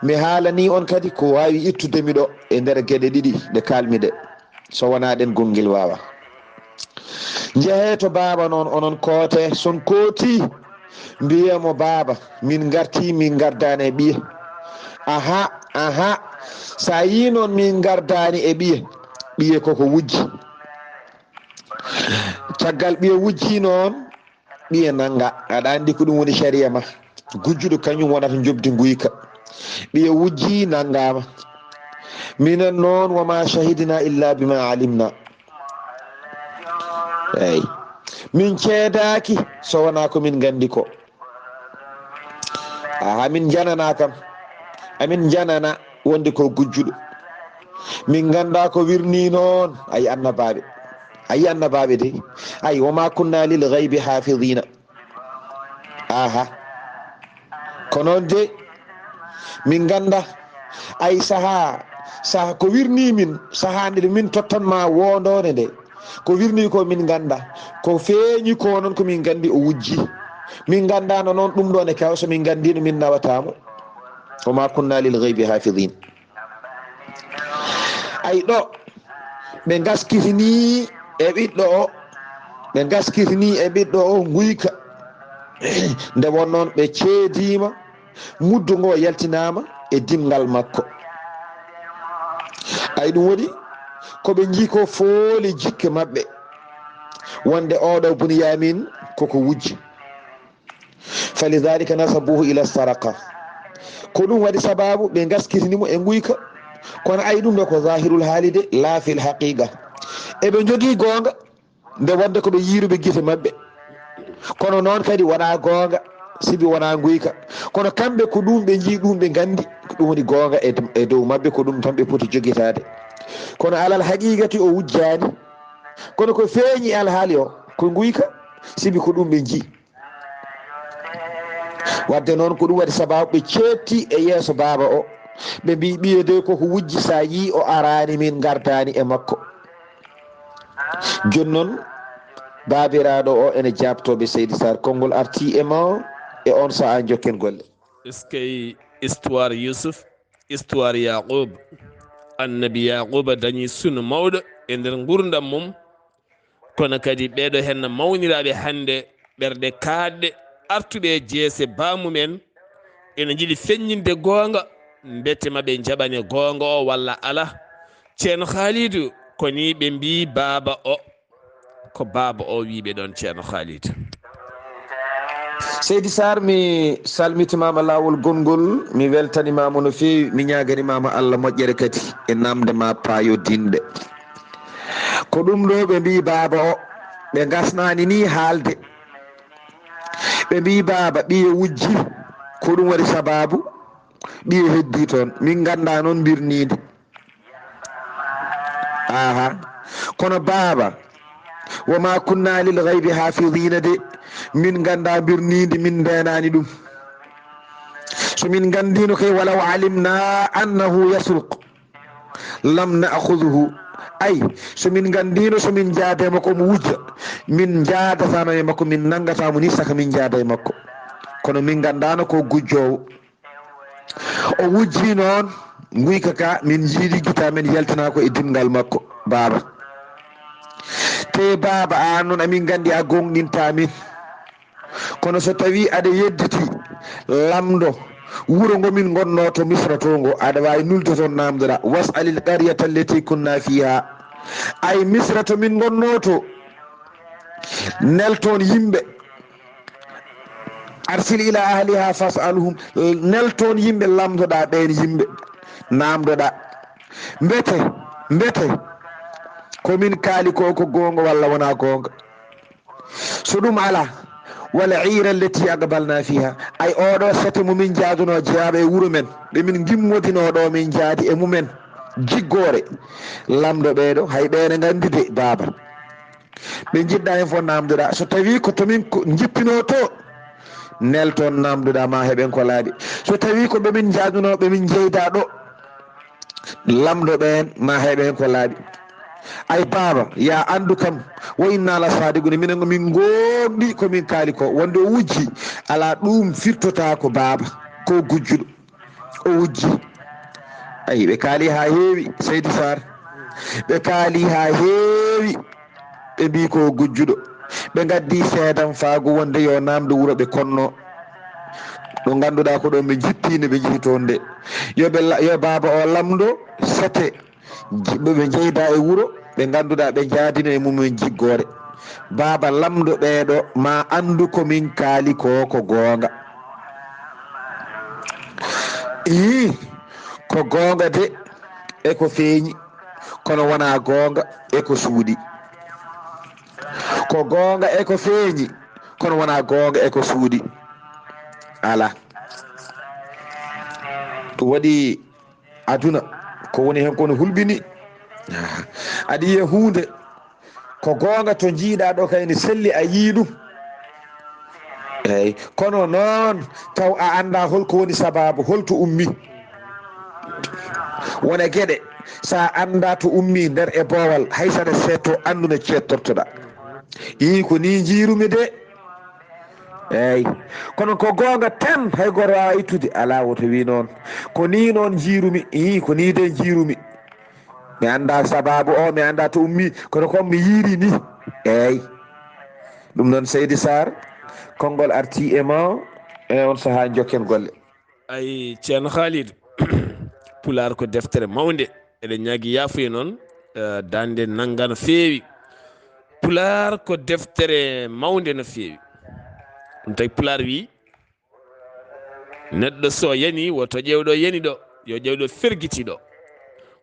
Mi haalani on kadi ko waawi ittude mi ɗo e nder geɗe ɗiɗi ɗe kaalmi ɗe. So wonaa ɗen, gonngel waawaa. Njehee to baaba noon, onon kootee. Son kootii, mbiyee mo, "Baaba, min ngartii, min ngardaani e ɓiye." Aha, aha. So a yii noon min ngardaani e ɓiye, ɓiye koko wujji. Caggal ɓiye wujji noon, ɓiye nannga. Aɗa anndi ko ɗum woni sariya ma. Gujjuɗo kañum wonata njoɓdi nguyka. Ɓiye wujji, nanngaama. Minen noon, wa ma shahidna illa bima alimna. Eey. Min ceedaaki so wonaa ko min nganndi ko. Aha, min njananaa kam. Amin njanana wonde ko gujjuɗo. Min nganndaa ko wirnii noon. Ay annabaaɓe. Ay annabaaɓe de. Ay, wa ma kunna lil ghaybi hafidina. Aha. Ko noon de, min nganndaa. Ay sahaa, sahaa ko wirnii min, sahaa nde min tottan ma wondoone nde. Ko wirnii ko min nganndaa. Ko feeñi ko noon ko min nganndi o wujji. Min nganndaano noon ɗum ɗo ne kaw, so min nganndiino min nawataamo. Wa ma kunna lil ghaybi hafidin. Ay ɗo, ɓe ngaskitini e ɓiɗɗo o, ɓe ngaskitini e ɓiɗɗo o nguyka. Nde won noon ɓe ceediima, muddu ngo yaltinaama e dimngal makko. Ay ɗum woni ko ɓe njii ko fooli jikke maɓɓe, wonde oɗo Bunyamin koko wujji. Falidhalika nasabuhu ila saraqa. Ko ɗum waɗi sababu ɓe ngaskitini mo e nguyka. Kono ay ɗum ɗo ko zahirul haali de, la fil haqiqa. Eɓe njogii goonga nde wonde ko ɓe yiiruɓe gite maɓɓe. Kono noon kadi wonaa goonga, sibi wonaa nguyka. Kono kamɓe ko ɗum ɓe njii, ɗum ɓe nganndi, ko ɗum woni goonga e, e dow maɓɓe, ko ɗum tan ɓe poti jogitaade. Kono alal haqiqati o wujjaani. Kono ko feeñi alhaali o, ko nguyka, sibi ko ɗum ɓe njii. Wadde noon ko ɗum waɗi sababu ɓe ceetti e yeeso baaba o. Ɓe mbii ɓiye de koko wujji, so a yii o araani min ngardaani e makko. Jooni noon baabiraaɗo o ene jaabtoo ɓe, Seydi Sarr, konngol artii e ma e on sahaa, njokken golle. Eskey, histoire Yusuf, histoire Yaqub. Annabi Yaquba dañi sunu mawɗo e nder nguurndam mum. Kono kadi ɓeeɗo henna mawniraaɓe hannde, ɓerɗe kaaɗɗe, artuɓe e jeese baamumen, ene njiɗi feññinde goonga, mbete ma ɓe njaɓane goonga o walla ala. Ceerno Haalidu, ko ni ɓe mbii baaba o, ko baaba o wii ɓe ɗoon, Ceerno Haalidu. Seydi Saar, mi salmitimaama laawol gonngol, mi weltanimaama no feewi, mi ñaaganimaama Allah moƴƴere kadi e naamnde ma paayodinɗe. Ko ɗum ɗo ɓe mbii baaba o, ɓe ngasnaani ni haalde. Ɓe mbii baaba, ɓiye wujji, ko ɗum waɗi sabaabu, ɓiye heddi toon. Min nganndaa noon mbirniinde. Aha. Kono baaba, wa ma kunna lil ghaybi hafidina de, min nganndaa mbirniinde, min ndeenaani ɗum. So min nganndiino kay, walaw alimna annahu yasruq, lam na'khudhuhu. Ay, so min nganndiino, so min njaada e makko, omo wujja, min njaadataano e makko, min nanngataamo ni saka min njaada e makko. Kono min nganndaano ko gujjoowo. O wujji noon, nguyka ka, min njiidi gita men yaltinaa ko e dimngal makko, baaba. Te baaba, aan noon, amin nganndi a goongɗintaa min. Kono so tawii aɗa yedditi lamɗo wuro ngo min ngonnoo to Misra to ngo, aɗa waawi nulde toon naamndoɗaa, "Was'alil qaryata allati kunna fiha." Ay Misra to min ngonnoo to, nel toon yimɓe. "Arsil ila ahliha fas'alhum." Nel toon yimɓe, lamndoɗaa ɓeen yimɓe, naamndoɗaa. Mbete, mbete, ko min kaali ko, ko goonga walla wonaa goonga? So ɗum alaa, "wal iira allati aqbalna fiha." Ay, oɗo sete mo min njaadunoo jeyaaɓe e wuro men, ɓe min ngimmodinoo ɗo min njaadi e mumen, jiggoore. Lamɗo ɓeeɗo, hay ɓe ene nganndi de, baaba. Ɓe njiɗɗaa heen fof naamndoɗaa. So tawii ko to min ko njippinoo to, nel toon naamndoɗaa, ma heɓen ko laaɓi. So tawii ko ɓe min njaadunoo, ɓe min njeydaa ɗo, lamɗo ɓeen, ma heɓen ko laaɓi. Ay baaba, ya anndu kam, wa inna la saadiquna, minen ko min ngoonɗi ko min kaali ko. Wonde o wujji, alaa ɗum firtotaako baaba, ko gujjuɗo. O wujji. Ayi, ɓe kaali haa heewi, Seydi Saar. Ɓe kaali haa heewi. Ɓe mbii ko o gujjuɗo. Ɓe ngaddi seedan faago wonde yo naamndu wuro ɓe konno. Ɗo ngannduɗaa ko ɗo ɓe njippiino, ɓe njehi toon de. Yo ɓe la-, yo baaba o lamndo sete. Jiɓɓe ɓe njeyda e wuro, ɓe ngannduɗaa ɓe njaadino e mumen jiggoore. Baaba lamndo ɓeeɗo, ma anndu ko min kaali ko, ko goonga. Ii, ko goonga de, e ko feeñi, kono wonaa goonga e ko suuɗi. Ko goonga e ko feeñi, kono wonaa goonga e ko suuɗi. Alaa. Ɗum waɗi aduna, ko woni heen ko no hulɓini. Aɗa yiya huunde, ko goonga to njiiɗaa ɗo kay ne selli, a yii ɗum. Eey, kono noon taw a anndaa hol ko woni sabaabu, hol to ummi. Wona geɗe, so a anndaa to ummi nder e boowal, hay so aɗa seetto, anndu no ceettortoɗaa. Ii, ko nii njiirumi de. Eey, kono ko goonga tan, hay gooto waawaa ittude. Alaa, woto wii noon. Ko nii noon njiirumi. Ii, ko nii de njiirumi. Mi anndaa sabaabu o, mi anndaa to ummi, kono ko mi yiiri ni. Eey. Ɗum noon, Seydi Saar, konngol artii e ma, e on sahaa njokken golle. Ay, Ceerno Khalid, Pulaar ko deftere mawnde. Eɗen ñaagi yaafuya noon, eh, daande nannga no feewi. Pulaar ko deftere mawnde no feewi. Ɗum tawi Pulaar wii, neɗɗo so yani, woto ƴeew ɗo yani ɗo, yo ƴeew ɗo fergiti ɗo.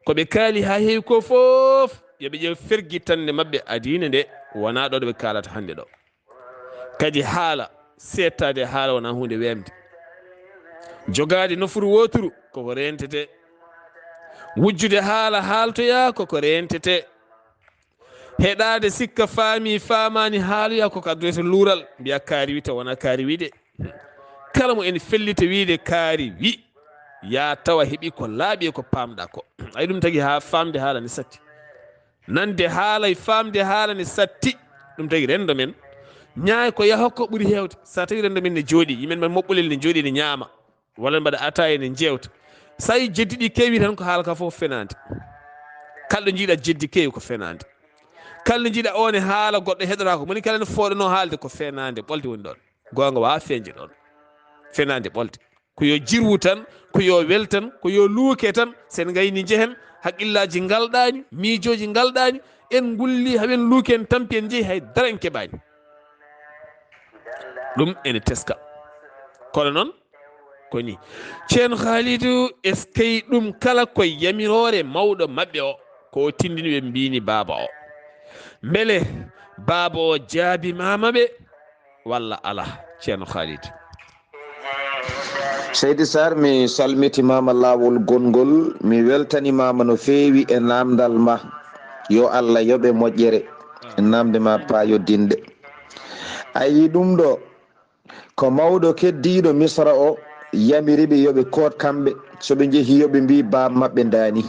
Ko ɓe kaali haa heewi ko fof, yo ɓe ƴeew fergitannde maɓɓe adiine nde, wonaa ɗo ɗo ɓe kaalata hannde ɗo. Kadi haala, seettaade haala wonaa huunde weemde. Jogaade nofuru wooturu koko reentete. Wujjude haala haaltoyaa koko reentete. Heɗaade sikka faami faamaani haaloyaa koko addoyta luural, mbiya kaari wi taw wonaa kaari wi de. Kala mo ene fellita wiide kaari wi, yaa tawa heɓi ko laaɓi e ko paamɗaa ko. Ay ɗum tagi haa faamde haala ne satti. Nande haala e faamde haala ne satti. Ɗum tagi renndo men, ñaay ko yaha ko ɓuri heewde. So a tawi renndo men ne jooɗii, yimɓe men moɓɓolel ne jooɗii ne ñaama, walla mbaɗa ataaya ne njeewta. So a yii jeddi ɗi keewi tan ko haala ka fof fenaande. Kala ɗo njiiɗa jeddi keewi ko fenaande. Kala ɗo njiiɗa o ne haala goɗɗo heɗoraa ko, moni kala ne fooɗanoo haalde ko fenaande ɓolde woni ɗoon. Goonga waawaa feeñde ɗoon. Fenaande ɓolde. Ko yo jirwu tan, ko yo wel tan, ko yo luuke tan. Sen ngayni njehen, haqqillaaji ngalɗaani, miijooji ngalɗaani, en ngulli, hawen luuke, en tampi, en njehi, hay dara en keɓaani. Ɗum ene teska. Kono noon, ko ni. Ceerno Haalidu, eskey ɗum kala ko yamiroore mawɗo maɓɓe o, ko o tindini ɓe mbini baaba o. Mbele baaba o jaabimaama ɓe walla alaa, Ceerno Haalidu? Seydi Sarr, mi salmitimaama laawol gonngol, mi weltanimaama no feewi e naamndal ma. Yo Allah yoɓe moƴƴere. E naamnde ma paayoddinɗe. A yii ɗum ɗo, ko mawɗo keddiiɗo Misra o yamiri ɓe yo ɓe koot kamɓe, so ɓe njehii yo ɓe mbii baaba maɓɓe ndaani.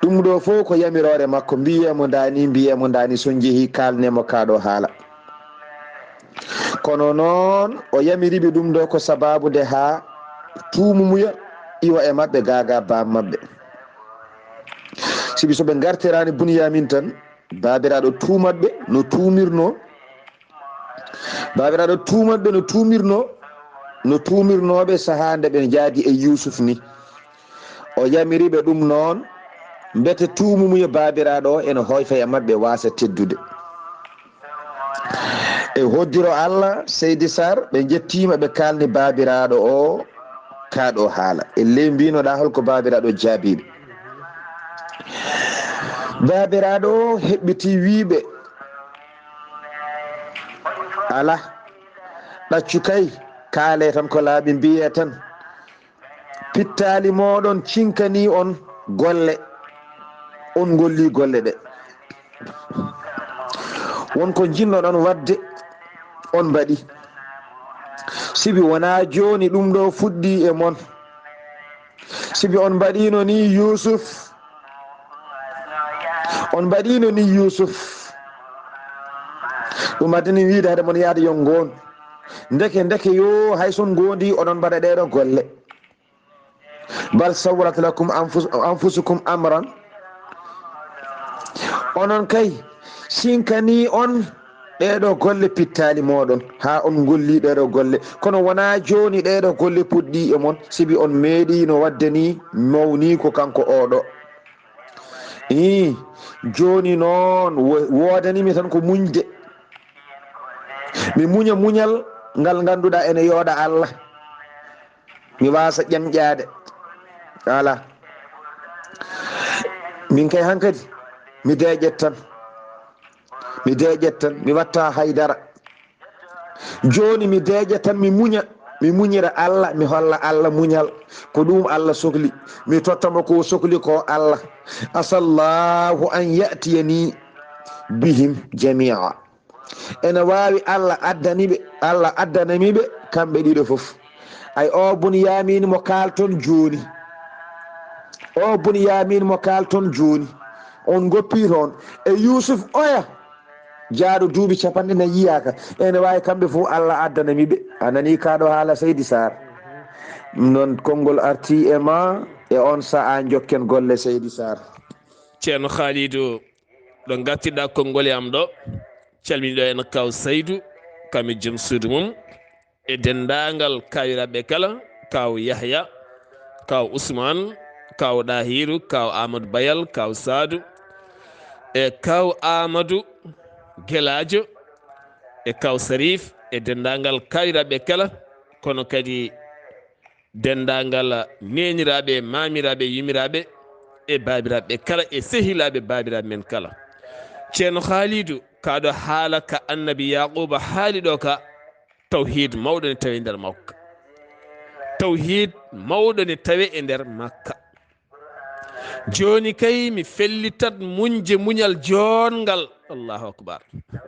Ɗum ɗo fof ko yamiroore makko, mbiyee mo ndaani, mbiyee mo ndaani, so njehii kaalnee mo kaa ɗo haala. Kono noon o yamiri ɓe ɗum ɗo ko sabaabu nde haa tuumumuya iwa e maɓɓe gaa gaa baaba maɓɓe. Sibi so ɓe ngartiraani Bunyamin tan, baabiraaɗo tuumat ɓe no tuumirnoo. Baabiraaɗo tuumat ɓe no tuumirnoo, no tuumirnoo ɓe sahaa nde ɓe njaadi e Yuusuf ni. O yamiri ɓe ɗum noon, mbete tuumumuya baabiraaɗo o ene hoyfa e maɓɓe waasa teddude. E hoddiro Allah, Seydi Sarr, ɓe njettiima, ɓe kaalni baabiraaɗo o kaa ɗo haala. E ley mbinoɗaa holko baabiraaɗo jaabii ɓe. Baabiraaɗo o heɓɓitii wii ɓe, alaa, ɗaccu kay, kaalee tan ko laaɓi, mbiyee tan, pittaali mooɗon cinkanii on golle, on ngollii golle ɗe. Won ko njiɗnoɗon waɗde, on mbaɗi. Sibi wonaa jooni ɗum ɗo fuɗɗii e mon. Sibi on mbaɗiino ni Yuusuf. On mbaɗiino ni Yuusuf. Ɗum addani wiide hade mon yaade yo ngoon. Ndeke, ndeke yo hay son ngoondi oɗon mbaɗa ɗee ɗo golle. Bal sawwalat lakum anfus-, anfusukum amran. Onon kay, sinkanii on ɗee ɗo golle pittaali mooɗon, haa on ngolli ɗee ɗo golle. Kono wonaa jooni ɗee ɗo golle puɗɗii e mon, sibi on meeɗiino waɗde ni mawniiko kanko oo ɗo. Ii, jooni noon wo-, woodanii mi tan ko muñde. Mi muña muñal ngal ngannduɗaa ene yooɗa Allah. Mi waasa ƴamƴaade. Alaa. Min kay hankadi, mi deeƴet tan. Mi deeƴet tan, mi watta hay dara. Jooni mi deeƴa tan, mi muña, mi muñira Allah, mi holla Allah muñal. Ko ɗum Allah sokli. Mi tottamo ko sokli ko Allah. Asallahu an ya'tiyani bihim jami'a. Ene waawi Allah addani ɓe, Allah addanami ɓe, kamɓe ɗiɗo fof. Ay, o Bunyamin mo kaalton jooni. O Bunyamin mo kaalton jooni. On ngoppi toon. E Yuusuf oya. Jaaɗo duuɓi capanɗe nayi yiyaaka. Ene waawi kamɓe fof Allah addanami ɓe. A nanii kaa ɗo haala Seydi Sarr. Noon konngol arti e ma e on sa'a njokken golle Seydi Sarr. Ceerno Khalidou, ɗo ngartirɗa konngol e am ɗo, calminiɗo en Kaw Saydu, kam e joom suudu mum, e denndaangal kaawiraaɓe kala, Kaw Yahya, Kaw Usmaan, Kaw Ɗahiru, Kaw Amadou Bayal, Kaw Saadu, e Kaw Amadou Gelaajo, e Kaw Sarif, e denndaangal kaawiraaɓe kala, kono kadi denndaangal neeniraaɓe, maamiraaɓe, yumiraaɓe, e baabiraaɓe kala, e sehilaaɓe baabiraaɓe men kala. Ceerno Khalidou, kaɗo haala ka Annabi Yaquba haali ɗo ka, tawhiid mawɗo ne tawe nder makka. Tawhiid mawɗo ne tawe e nder makka. Jooni kay mi fellitat muñje muñal joonngal. Allahu akbar.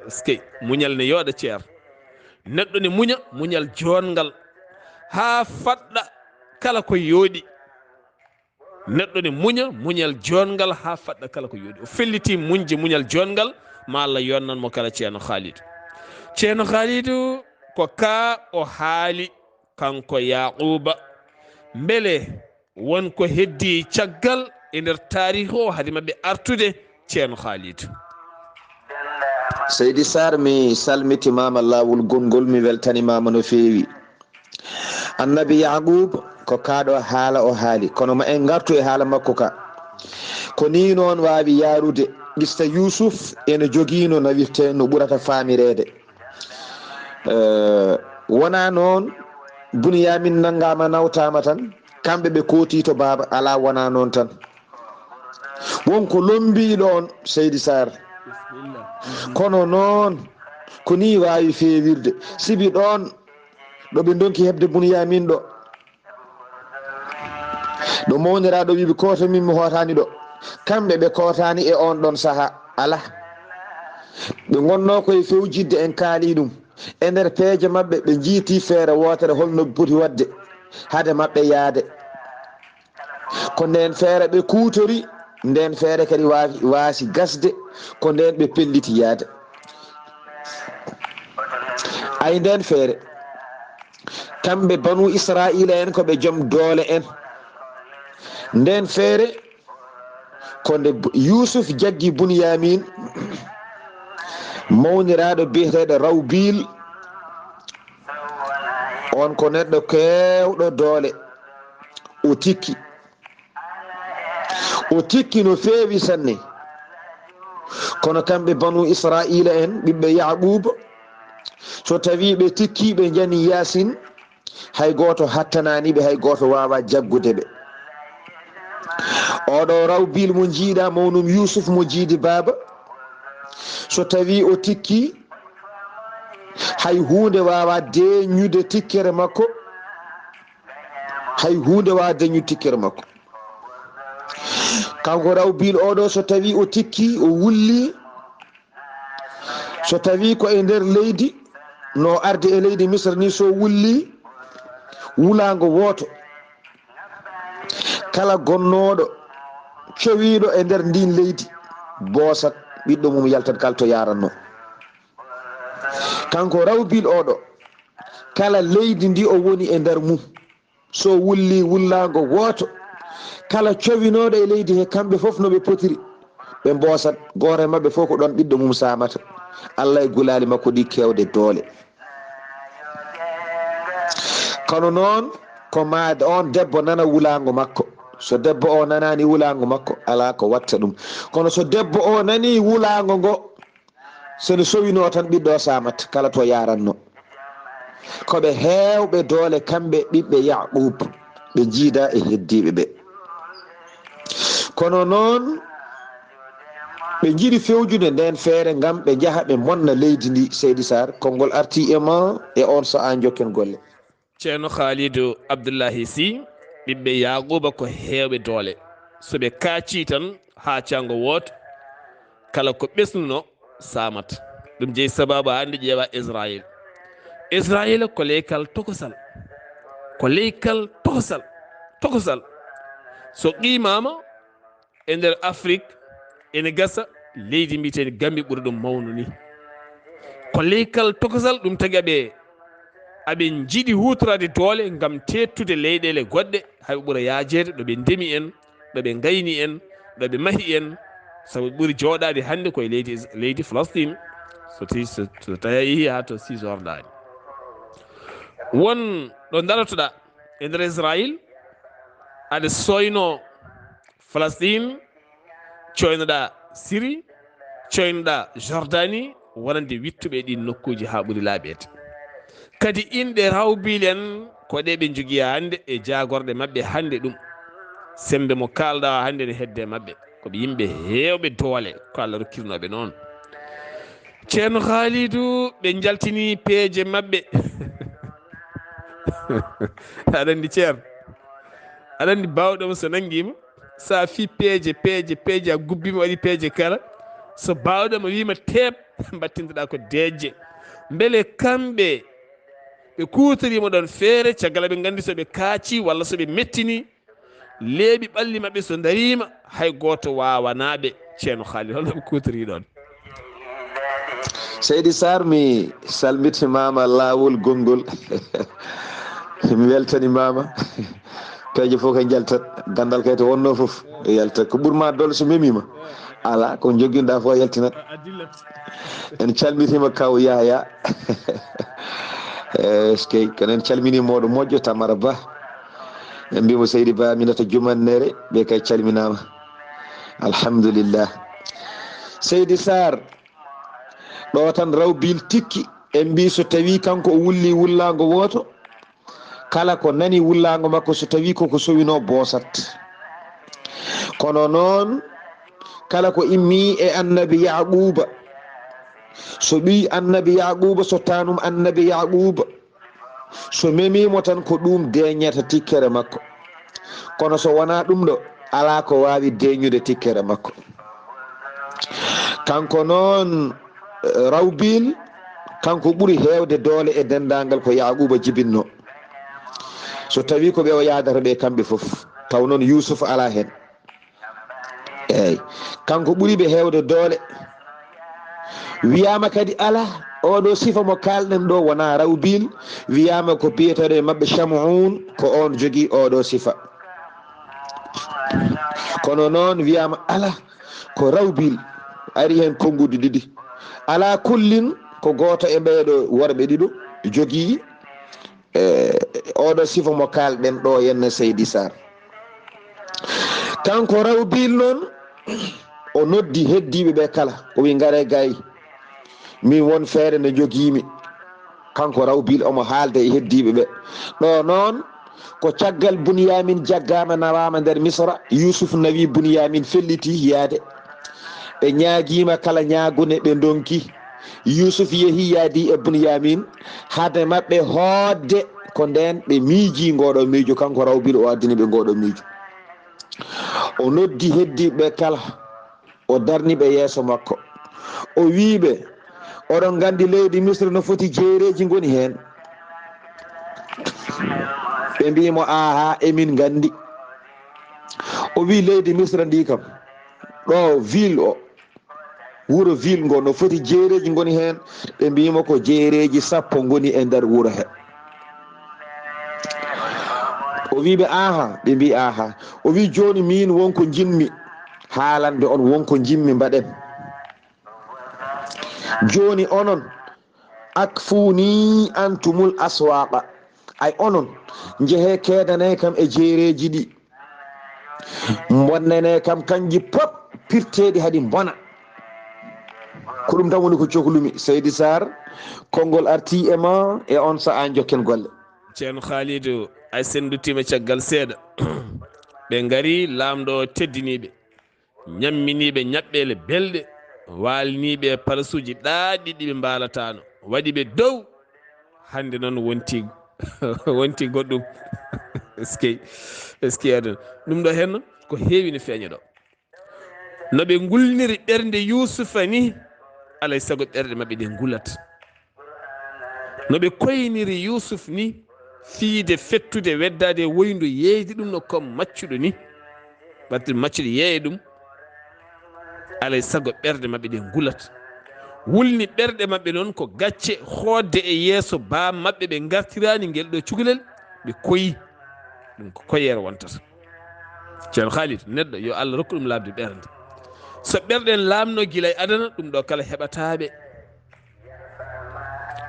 Eskey, muñal ne yooɗa, ceer. Neɗɗo ne muña muñal joonngal haa faɗɗa kala ko yooɗi. Neɗɗo ne muña muñal joonngal haa faɗɗa kala ko yooɗi. O felliti muñje muñal joonngal, ma Allah yonnan mo kala, Ceerno Khalidou. Ceerno Khalidou, ko ka o haali kanko Yaquba. Mbele won ko heddii caggal e nder taariiku o hade maɓɓe artude, Ceerno Khalidou? Seydi Sarr, mi salmitimaama laawol gonngol, mi weltanimaama no feewi. Annabi Yaqub ko kaa ɗoo haala o haali, kono ma en ngartu e haala makko ka. Ko nii noon waawi yaarude qissa Yuusuf ene jogii no nawirtee, no ɓurata faamireede. Eh, wonaa noon Buniyaamin nanngaama, nawtaama tan, kamɓe ɓe kootii to baaba, alaa, wonaa noon tan. Won ko lommbii ɗoon, Seydi Saar. Kono noon, ko nii waawi feewirde. Sibi ɗoon ɗo ɓe ndonki heɓde Buniyaamin ɗo, ɗo mawniraaɗo wi'i ɓe kooto min mi hootaani ɗo, kamɓe ɓe kootaani e oon ɗoon sahaa, alaa. Ɓe ngonnoo koye fewjidde, en kaalii ɗum. E nder peeje maɓɓe, ɓe njiitii feere wootere, hol no ɓe poti waɗde hade maɓɓe yahde. Ko ndeen feere ɓe kuutori, ndeen feere kadi waawi, waasi gasde, ko ndeen ɓe pelliti yahde. Ay, ndeen feere, kamɓe Banu Israa'iila en, ko ɓe jom doole en. Ndeen feere, ko nde Bu-, Yuusuf jaggi Buniyaamin, mawniraaɗo biyeteeɗo Rawbiil. Oon ko neɗɗo keewɗo doole. O tikki. O tikki no feewi sanne. Kono kamɓe Banu Israa'iila en, ɓiɓɓe Yaaquuba, so tawii ɓe tikkii, ɓe njanii Yaasin, hay gooto hattanaani ɓe, hay gooto waawaa jaggude ɓe. Oɗo Rawbiil mo njiiɗaa, mawnum Yuusuf mo jiidi baaba, so tawii o tikkii, hay huunde waawaa deeƴnude tikkere makko, hay huunde waawaa deeƴnude tikkere makko. Kanko Rawbiil oɗo, so tawii o tikkii, o wullii, so tawii ko e nder leydi, no ardi e leydi Misra ni, so wullii wulaango wooto, kala gonnooɗo cowiiɗo e nder ndiin leydi, boosat, ɓiɗɗo mum yaltat kala to yaarannoo. Kanko Rawbiil oɗo, kala leydi ndi o woni e nder mum, so wullii wullaango wooto, kala cowinooɗo e leydi he, kamɓe fof no ɓe potiri, ɓe mboosat, gooto e maɓɓe fof ko ɗoon ɓiɗɗo mum saamata. Allah e gulaali makko ɗi keewde doole. Kono noon, ko maa oon debbo nana wulaango makko. So debbo o nanaani wulaango makko, alaa ko watta ɗum. Kono so debbo o nanii wulaango ngo, so no sowinoo tan, ɓiɗɗo o saamat, kala to yaarannoo. Ko ɓe heewɓe doole, kamɓe ɓiɓɓe Yaaquub, ɓe njiidaa e heddiiɓe ɓe. Kono noon, ɓe njiɗi fewjude ndeen feere ngam ɓe njaha ɓe monna leydi ndi. Seydi Saar, konngol artii e maa e oon sahaa, njokken golle. Ceerno Khaalidu Abdullahi Sy, ɓiɓɓe Yaaquuba ko heewɓe doole. So ɓe kaacii tan haa caango wooto, kala ko ɓesnunoo saamat. Ɗum jeyi sabaabu hannde ƴeewa Israayel. Israayel ko leykal tokosal. Ko leykal tokosal. Tokosal. So qiimaama, e nder Afrik, ene gasa leydi mbiyeteendi Gambi ɓuri ɗum mawnu ni. Ko leykal tokosal, ɗum tagi aɓe, aɓe njiɗi huutoraade doole ngam teettude leyɗeele goɗɗe, hay ɓura yaajeede ɗo ɓe ndemi en, ɗo ɓe ngayni en, ɗo ɓe mahi en, sabu ɓuri jooɗaade hannde koye leydi Is-, leydi Falastiin, so ti-, so, so tawi a yehii haa to Cisjordanie. Won ɗo ndarotoɗaa e nder Israayel, aɗa sooynoo Falastiin, cooynoɗaa Siri, cooynoɗaa Jordani, wonande wittuɓe e ɗiin nokkuuji haa ɓuri laaɓeede. Kadi inɗe Rawbiil en ko ɗe ɓe njogiyaa hannde e jaagorɗe maɓɓe hannde ɗum. Semmbe mo kaalɗaa o hannde ne hedde maɓɓe. Ko ɓe yimɓe heewɓe doole, ko Allah rokkirnoo ɓe noon. Ceerno Khaalidu, ɓe njaltini peeje maɓɓe. Aɗa anndi, Ceerno? Aɗa anndi, baawɗo mo so nanngiima, so a fii peeje, peeje, peeje, a gubbiima, waɗi peeje kala, so baawɗo mo wiima teep, mbattintoɗaa ko deeƴƴe. Mbele kamɓe ɓe kuutoriima ɗoon feere, caggal ɓe nganndi so ɓe kaacii walla so ɓe mettinii, leeɓi ɓalli maɓɓe so ndariima, hay gooto waawanaa ɓe. Ceerno Khaalidu, hol no ɓe kuutorii ɗoon? Seydi Saar, mi salmitimaama laawol gonngol. Mi weltanimaama. Peeje fof kay njaltat. Ganndal kay to wonnoo fof yalta. Ko ɓur maa doole so memiima. Alaa, ko njoginɗaa fof yaltinat. En calmitiima kaw Yahya. Eskey, kono en calmini moɗo moƴƴo Tamara Ba. En mbimo Seydi Ba Aminata Jumannere, ɓe kay calminama. Alhamdulillah. Seydi Sarr, ɗo tan Rawbil tikki, en mbi so tawi kanko o wulli wullago woto, kala ko nani wullago makko so tawi koko sowino bosat. Kono noon, kala ko immi e annabi Yaquba, so ɓiy annabi Yaquba, so tanum annabi Yaquba, so memimo tan ko ɗum deñata tikkere makko. Kono so wona ɗum ɗo, ala ko wawi deñude tikkere makko. Kanko noon, eh, Rawbil, kanko ɓuri hewde doole e dendagal ko Yaquba jibinno. So tawi ko ɓe o yadata ɓe kamɓe fof, taw noon Yusuf ala hen. Eyyi, kanko ɓuri ɓe hewde doole. Wiyama kadi ala, oɗo sifa mo kalɗen ɗo wona Rawbil, wiyama ko biyeteɗo e mabɓe Shamuun, ko on jogui oɗo sifa. Kono noon wiyama ala, ko Rawbil, ari hen konnguɗi ɗiɗi. Ala kullin, ko goto e ɓeeɗo worɓe ɗiɗo jogui, e, oɗo sifa mo kalɗen ɗo henna Seydi Sarr. Kanko Rawbil noon, o noddi heddiɓe ɓe kala, o wi, "Ngare gay, min won feere nde jogimi." Kanko Rawbil omo haalde e heddiɓe ɓe. Ɗo noon, ko caggal Bunyamin jaggama nawama nder Misra, Yusuf nawi Bunyamin felliti yaade. Ɓe ñaagiima kala ñaagune, ɓe ndonki. Yuusuf yehi, yaadi e Bunyamin, hade maɓɓe hoodde. Ko ndeen ɓe miiji ngooɗo miijo, kanko Rawbil o addani ɓe ngooɗo miijo. O noddi heddiiɓe kala, o darni ɓe yeeso makko. O wii ɓe, "Oɗon nganndi leydi Misra no foti jeereeji ngoni heen?" Ɓe mbii mo, "Aahaa, emin nganndi." O wii, "Leydi Misra ndi kam, ɗo ville o, wuro ville ngo, no foti jeereeji ngoni heen?" Ɓe mbii mo, "Ko jeereeji sappo ngoni e nder wuro he." O wii ɓe, "Aahaa." Ɓe mbii, "Aahaa." O wii, "Jooni miin won ko njiɗmi haalande on, won ko njiɗmi mbaɗen. Jooni onon, akfuni antumul aswaqa. Ay onon, njehee keedanee kam e jeereeji ɗi. Mbonnanee kam kanji pop pirteeɗi haɗi mbona." Ko ɗum tan woni ko cohlumi. Seydi Sarr, konngol arti e ma e on sa'a, jokken golle. Ceerno Khalidou, ay sen nduttiima caggal seeɗa. Ɓe ngari, laamɗo o teddiniiɓe, ñamminiiɓe ñaɓɓeele belɗe, waalniiɓe e parasuuji ɗaatɗi ɗi ɓe mbaalataano, waɗi ɓe dow. Hannde noon wonti, wonti goɗɗum. Eskey, eskey aduna. Ɗum ɗo heen noon ko heewi no feeña ɗo. No ɓe ngulniri ɓernde Yuusufa ni, alay sago ɓerɗe maɓɓe ɗe ngulat. No ɓe koyniri Yuusuf ni, fiide fettude, weddaade e woyndu, yeeyde ɗum no comme maccuɗo ni. Batte maccuɗo yeeya ɗum, alay sago ɓerɗe maɓɓe ɗe ngulat. Wulni ɓerɗe maɓɓe noon ko gacce, hoodde e yeeso baa maɓɓe, ɓe ngartiraani ngel ɗo cukalel, ɓe koyi. Ɗum ko koyeere wontata. Ceerno Khalid, neɗɗo yo Allah rokku ɗum laaɓde ɓernde. So ɓerɗe en laamno gila e adana, ɗum ɗo kala heɓataa ɓe.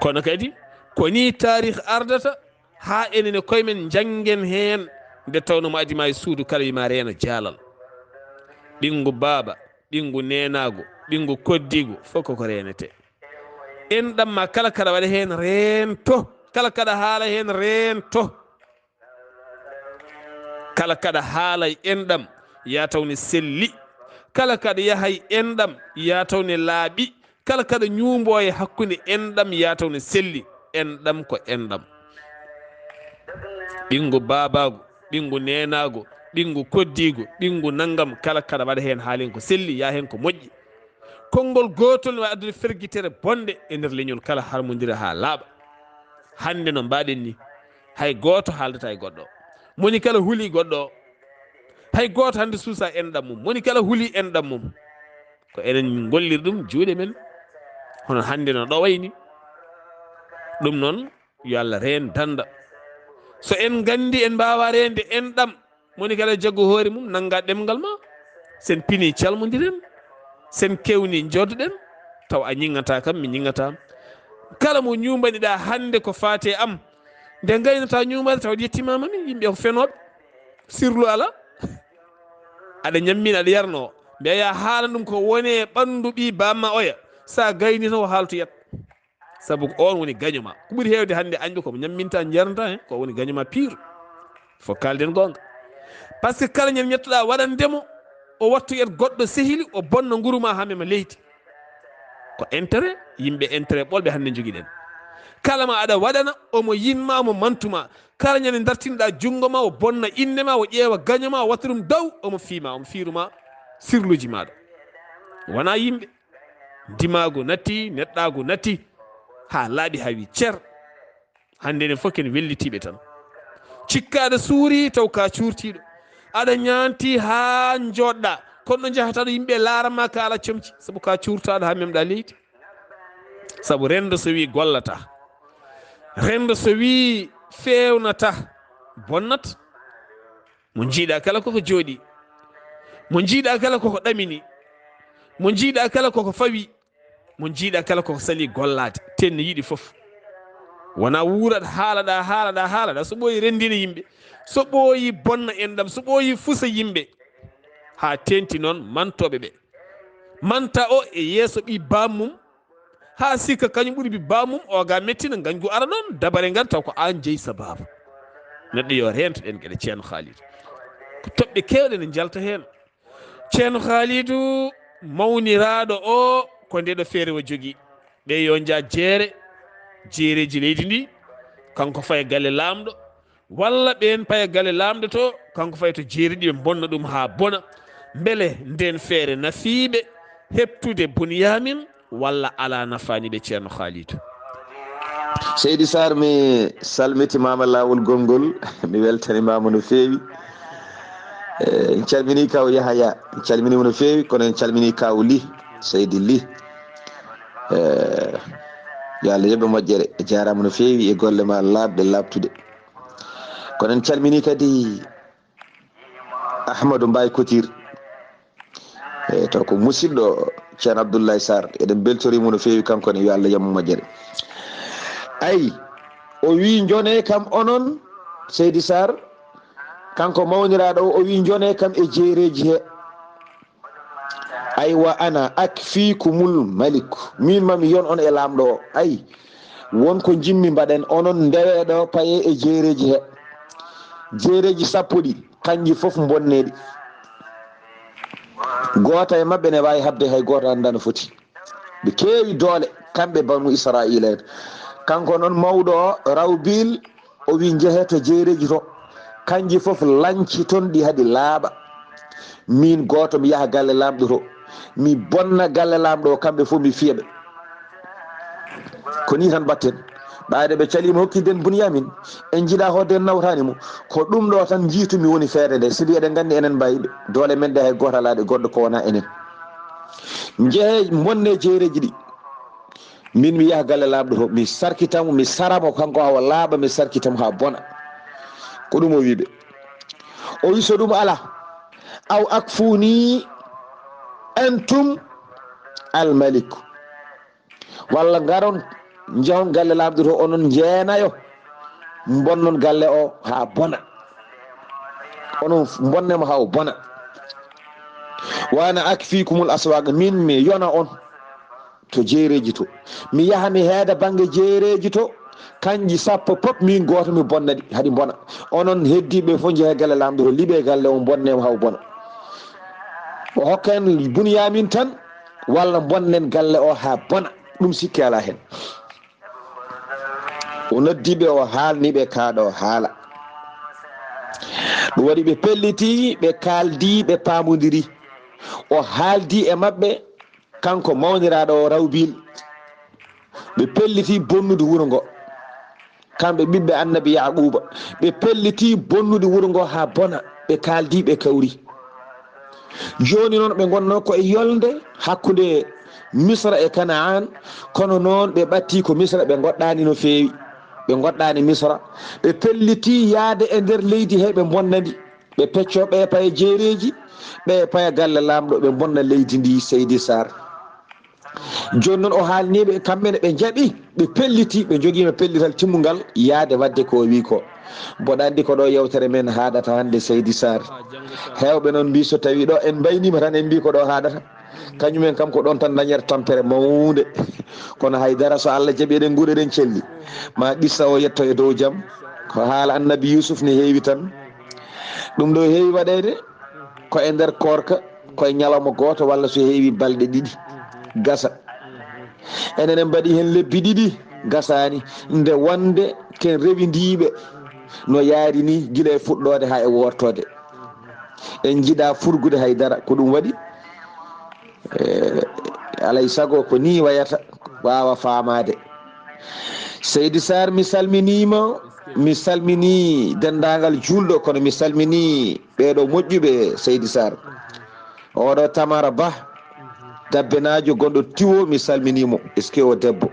Kono kadi, ko nii taarih ardata, haa enen e koye men njanngen heen, nde tawnoo mo adii ma e suudu kala wii ma reeno jaalal. Ɓinngu baaba, ɓinngu neenaagu, ɓinngu koddiigu, fof koko reenetee. Enɗam ma kala kaɗa waɗa heen reento, kala kaɗa haala heen reento. Kala kaɗa haala e enɗam, yaa taw ne selli. Kala kaɗa yaha e enɗam, yaa taw ne laaɓi. Kala kaɗa ñuumbo e hakkunde enɗam, yaa taw ne selli. Enɗam ko enɗam. Ɓinngu baabaagu, ɓinngu neenaagu, ɓinngu koddiigu, ɓinngu nanngam, kala kaɗa waɗa heen haalen ko selli, yaa heen ko moƴƴi. Konngol gootol ne waawi addude fergitere bonde e nder leñol kala, harmondira haa laaɓa. Hannde no mbaɗen ni, hay gooto haaldata e goɗɗo. Moni kala huli goɗɗo o. Hay gooto hannde suusa enɗam mum. Moni kala huli enɗam mum. Ko enen min ngolliri ɗum juuɗe men. Hono hannde no ɗo wayni. Ɗum noon, yo Allah reen dannda. So en nganndi en mbaawa reende enɗam, moni kala jaggu hoore mum, nannga ɗemngal ma. Sen pini, calmondiren. Sen kewni, njoodoɗen. Taw a ñiŋŋataa kam, mi ñiŋŋataa. Kala mo ñuumbaniɗaa hannde ko faati e am, nde ngaynataa ñuumaade tawa yettimaama mi, yimɓe ko fenooɓe, sirlu alaa. Aɗa ñammina, aɗa yarnoo, mbiya yaa haala ɗum ko woni e ɓanndu ɓii bamma oya, so a gayni tan o haaltoyat. Sabu ko oon woni gaño ma. Ko ɓuri heewde hannde añɓe ko ñamminta, yarnata heen, ko woni gaño ma pire. Fof kaalden goonga. Par ce que kala ñande ñettoɗaa waɗande mo, o wattoyat goɗɗo sehili, o bonna nguru ma haa mema leydi. Ko intérêt, yimɓe intérêt ɓolɓe hannde njogiɗen. Kala ma aɗa waɗana, omo yinma, omo mantuma. Kala ñande dartinɗaa junngo ma, o bonna innde ma, o ƴeewa gaño ma, o watta ɗum daw, omo fiima, omo fiiruma sirluuji maaɗa. Wonaa yimɓe. Ndimaagu natti, neɗɗaagu natti, haa laaɓi haa wi cer. Hannde enen fof ken wellitiiɓe tan. Cikka aɗa suuri taw ka cuurtiiɗo. Aɗa ñaanti haa njooɗɗaa. Kono ɗo njahata ɗo yimɓe laaran ma ka alaa comci. Sabu ka cuurtaaɗo haa memɗaa leydi. Sabu renndo so wii gollataa. Renndo so wii feewnataa. Bonnat. Mo njiiɗaa kala koko jooɗii. Mo njiiɗaa kala koko ɗamini. Mo njiiɗaa kala koko fawi. Mo njiiɗaa kala koko salii gollaade. Ten ne yiɗi fof. Wonaa wuurat haalaɗaa, haalaɗaa, haalaɗaa. So ɓooyi renndina yimɓe. So ɓooyi bonna enɗam. So ɓooyi fusa yimɓe. Haa teenti noon mantooɓe ɓe. Manta o e yeeso ɓii bammum. Haa sikka kañum ɓuri ɓii bammum. O ga mettina ngañgu ara noon. Dabare ngan taw ko aan jeyi sababu. Neɗɗo yo reento ɗen geɗe Ceerno Khalidou. Ko toɓɓe keewɗe ne njalta heen. Ceerno Khalidou mawniraaɗo o ko ndeɗo feere o jogii. Ɓe yo njaa jeere, jeereeji leydi ndi, kanko faye galle laamɗo, walla ɓeen paye galle laamɗo to, kanko faye to jeeri ɗi ɓe bonna ɗum haa bona. Mbele ndeen feere nafiiɓe heɓtude Bunyamin walla alaa nafaani ɓe Ceerno Khalidou? Seydi Sarr, mi salmitimaama laawol gonngol, mi weltanimaama no feewi. Eh, en calminii kaw Yahaya, en calminiima no feewi, kono en calminii kaw Ly, Seydi Ly. Eh, yo Allah yoɓ e moƴƴere, a jaaraama no feewi e golle ma laaɓɗe laaɓtude. Kono en calminii kadi Ahmadou Mbaye Couture. E to ko musidɗo Ceerno Abdoulaye Sarr, eɗen mbeltoriimo no feewi kanko ne, yo Allah yoɓ mo moƴƴere. Ay, o wii, "Njonee kam onon, Seydi Sarr," kanko mawniraaɗo o, o wii, "Njonee kam e jeereeji he." Ay, "Wa ana akfiikumul malik," miin mami yon on e laamɗo o. Ay, won ko njimmi mbaɗen, onon ndewee ɗo, payee e jeereeji he. Jeereeji sappo ɗi, kanji fof mbonnee ɗi. Gooto e maɓɓe ne waawi haɓde hay gooto anndaa no foti. Ɓe keewi doole, kamɓe Banu Israa'iila en. Kanko noon mawɗo o, Rawbil, o wii, "Njehee to jeereeji to. Kanji fof lanci toon ɗi haɗi laaɓa. Miin gooto mi yaha galle laamɗo to. Mi bonna galle laamɗo o, kamɓe fof mi fiya ɓe." Ko nii tan mbaɗten. Ɓayde ɓe caliima hokkiden Bunyamin, en njiɗaa hoodde en nawtaani mo. Ko ɗum ɗo tan njiitumi woni feere nde, sibi eɗen nganndi enen mbayi ɓe. Doole men ɗe hay gooto alaa ɗe goɗɗo ko wonaa enen. Njehee mbonne jeereeji ɗi. Min mi yaha galle laamɗo to, mi sarkita mo, mi sara mo kanko haa o laaɓa, mi sarkita mo haa bona. Ko ɗum o wii ɓe. O wii so ɗum alaa, aw akfuni antum al malik. Walla ngaron, njehon galle laamɗo to, onon njeenayo, mbonnon galle o haa bona. Onon mbonne mo haa o bona. Wa ana akfikumul aswaq, min mi yona on to jeereeji to. Mi yaha mi heeda bannge jeereeji to, kanji sappo pop min gooto mi bonna ɗi, haɗi mbona. Onon heddiiɓe fof njehee galle laamɗo to, liɓee galle o, mbonne mo haa o bona. O hokka en Bunyamin tan, walla mbonnen galle o haa bona, ɗum sikke alaa heen. O noddi ɓe, o haalni ɓe kaa ɗo haala. Ɗum waɗi ɓe pelliti, ɓe kaaldi, ɓe paamondiri. O haaldi e maɓɓe, kanko mawniraaɗo o Rawbil. Ɓe pelliti bonnude wuro ngo. Kamɓe ɓiɓɓe annabi Yaquuba, ɓe pelliti bonnude wuro ngo haa bona, ɓe kaaldi, ɓe kawri. Jooni noon ɓe ngonnoo ko e yolnde hakkunde Misra e Kanaan, kono noon ɓe ɓattii ko Misra, ɓe ngoɗɗaani no feewi. Ɓe ngoɗɗaani Misra, ɓe pelliti yahde e nder leydi he, ɓe mbonna ndi. Ɓe peccoo, ɓe paya jeereeji, ɓe paya galle laamɗo, ɓe mbonna leydi ndi, Seydi Sarr. Jooni noon o haalnii ɓe, kamɓe ne ɓe njaɓi, ɓe pelliti, ɓe njogiima pellital timmungal yahde waɗde ko o wiyi ko. Mboɗo anndi ko ɗo yewtere men haaɗata hannde, Seydi Sarr. Heewɓe noon mbii so tawii ɗo en mbayniima tan en mbii ko ɗo haaɗata. Kañum en kam ko ɗoon tan dañata tampere mawnde. Kono hay dara so Allah jaɓi eɗen nguura eɗen celli. Ma qissa o yetto e dow jam. Ko haala Annabi Yuusuf ne heewi tan. Ɗum ɗo heewi waɗeede ko e nder koorka, ko e ñalawma gooto walla so heewi balɗe ɗiɗi. Gasa. Enen en mbaɗi heen lebbi ɗiɗi, gasaani. Nde wonde ken rewindiiɓe no yaari ni gila e fuɗɗoode haa e wortoode. En njiɗaa furgude hay dara. Ko ɗum waɗi, eh, alay sago ko ni wayata, waawa faamaade. Seydi Sarr, mi salminiima, mi salminii denndaangal juulɗo, kono mi salminii ɓeeɗo moƴƴuɓe, Seydi Sarr. Oɗo Tamara Bah, Dabbenaajo gonɗo Tiwo, mi salminii mo. Est-ce que o debbo?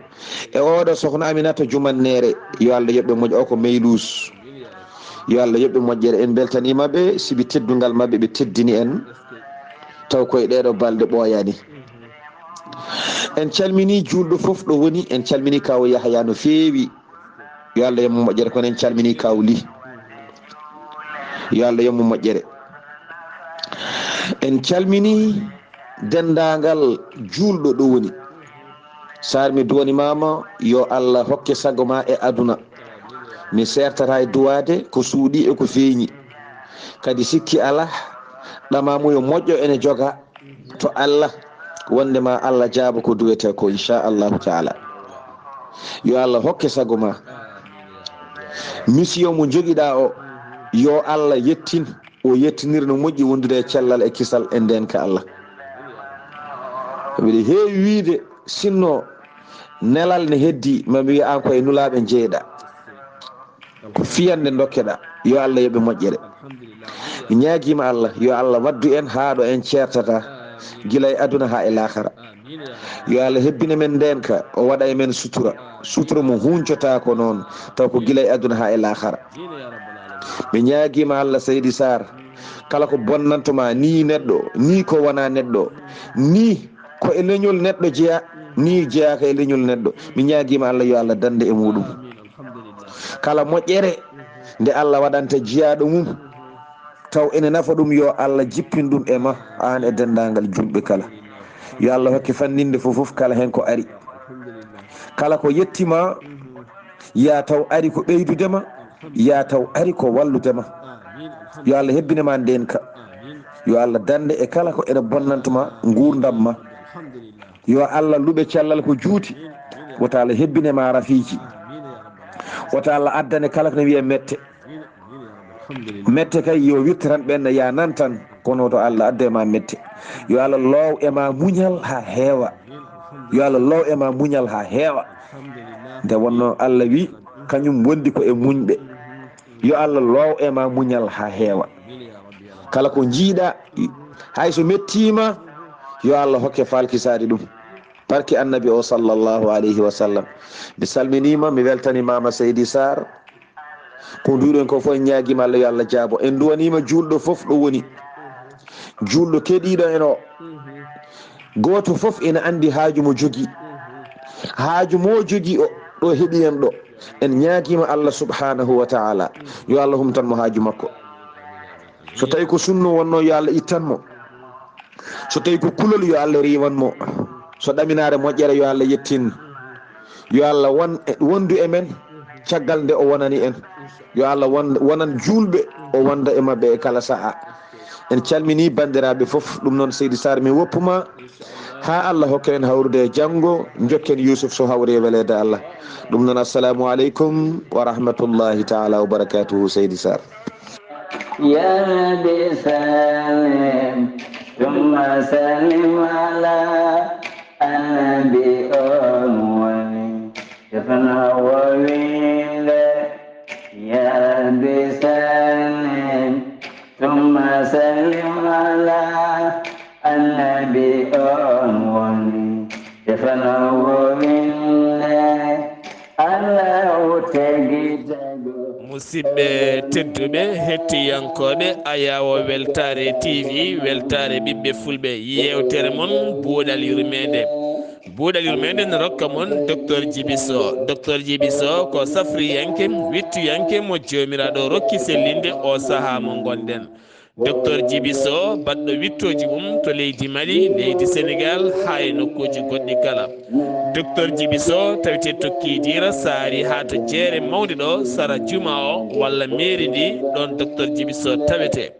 E oɗo sokhna Aminata Jumanneere, yo Allah yoɓ ɓe moƴƴere, o ko Meyluus. Yo Allah yoɓ ɓe moƴƴere. En mbeltaniima ɓe, sibi teddungal maɓɓe, ɓe teddini en. Taw koye ɗeeɗo balɗe ɓooyaani. En calminii juulɗo fof ɗo woni, en calminii Kaaw Yahaya no feewi. Yo Allah yoɓ mo moƴƴere, kono en calminii Kaaw Ly. Yo Allah yoɓ mo moƴƴere. En calminii denndaangal juulɗo ɗo woni. Sarr, mi duwanimaama, yo Allah hokke sago ma e aduna. Mi seertata e duwaade ko suuɗi e ko feeñi. Kadi sikki alaa, ɗamaamu yo moƴƴo ene jogaa to Allah, wonde ma Allah jaaba ko duwetee ko, inchallahu taala. Yo Allah hokke sago ma. Mission mo jogiɗaa o, yo Allah yettin, o yettinir no moƴƴi wondude e cellal e kisal e ndeenka Allah. Mbiɗa heewi wiide, sinno nelal ne heddi, ma mi wiya an ko e nulaaɓe jeyɗaa. Ko fiyande dokkeɗaa. Yo Allah yoɓ ɓe moƴƴere. Mi ñaagiima Allah, yo Allah waddu en haa ɗo en ceertata, gila e aduna haa e laakara. Yo Allah hebbine men ndeenka, o waɗa e men sutura. Sutura mo huuñcotaako noon, taw ko gila e aduna haa e laakara. Mi ñaagiima Allah, Seydi Sarr, kala ko bonnanto ma, ni neɗɗo, ni ko wona neɗɗo, ni ko e leñol neɗɗo jeyaa, ni jeyaaka e leñol neɗɗo. Mi ñaagiima Allah, yo Allah dande e muɗum. Kala moƴƴere nde Allah waɗanta jiyaaɗo mum, taw ene nafa ɗum, yo Allah jippin ɗum e ma, aan e denndaangal juulɓe kala. Yo Allah hokke fanninde fof, fof kala heen ko ari. Kala ko yettima, ya taw ari ko ɓeydude ma, ya taw ari ko wallude ma. Yo Allah hebbine ma ndeenka. Yo Allah dande e kala ko ene bonnanta ma nguurndam ma. Yo Allah luɓe cellal ko juuti. Wota Allah hebbine ma rafiiji. Wota Allah addane kala ko ne wiye mette. Mette kay yo witte tan ɓenna, ya nan tan, kono to Allah adde ma mette. Yo Allah loow e ma muñal ha heewa. Yo Allah loow e ma muñal ha heewa. Nde wonno Allah wi, kañum wondi ko e muñɓe. Yo Allah loow e ma muñal ha heewa. Kala ko jiiɗa, hay so mettima, yo Allah hokke falkisaade ɗum. Barke Annabi o, sallallahu alayhi wa sallam. Mi salminima, mi weltanimama, Seydi Sarr. Ko nduɗen ko fof, en ñaagima Allah, yo Allah jaabo. En duwanima juulɗo fof ɗo woni. Juulɗo keɗiɗo en o. Gooto fof ina andi haaju mo jogi. Haaju mo jogi o, ɗo heɓi en ɗo. En ñaagima Allah subhanahu wa ta'ala, yo Allah humtan mo haaju makko. So tawi ko sunno wonno, yo Allah ittan mo. So tawi ko kulol, yo Allah riiwan mo. So ɗaminaare moƴƴere, yo Allah yettin. Yo Allah won, wondu e men caggal nde o wonani en. Yo Allah won, wonan juulɓe, o wonda e maɓɓe e kala saha. En calmini banndiraaɓe fof. Ɗum noon, Seydi Sarr, mi woppuma ha Allah hokka en hawrude e janngo, jokken Yusuf so hawri e weleede Allah. Ɗum noon, assalamu aleykum wa rahmatullahi taala wa barakatuhu, Seydi Sarr. يا رب سلم ثم سلم على النبي أول يفنى وويل. يا رب سلم ثم سلم على النبي أول يفنى وويل. الله تجد. Musidɓe tedduɓe, hettiyankooɓe Ayawo Weltaare T V, Weltaare Ɓiɓɓe Fulɓe, yeewtere mon Buuɗal Yurmeende. Buuɗalirma meɗen rokka mon Docteur Djiby Sow. Docteur Djiby Sow ko safriyanke, wittuyanke mo Joomiraaɗo rokki sellinde o sahaa mo ngonɗen. Docteur Djiby Sow, baɗɗo wittooji mum to leydi Mali, leydi Sénégal, haa e nokkuuji goɗɗi kala. Docteur Djiby Sow tawete to Kidira, Saari haa to Jeere Mawnde ɗo, sara juma o walla mairie ndi, ɗon Docteur Djiby Sow tawete.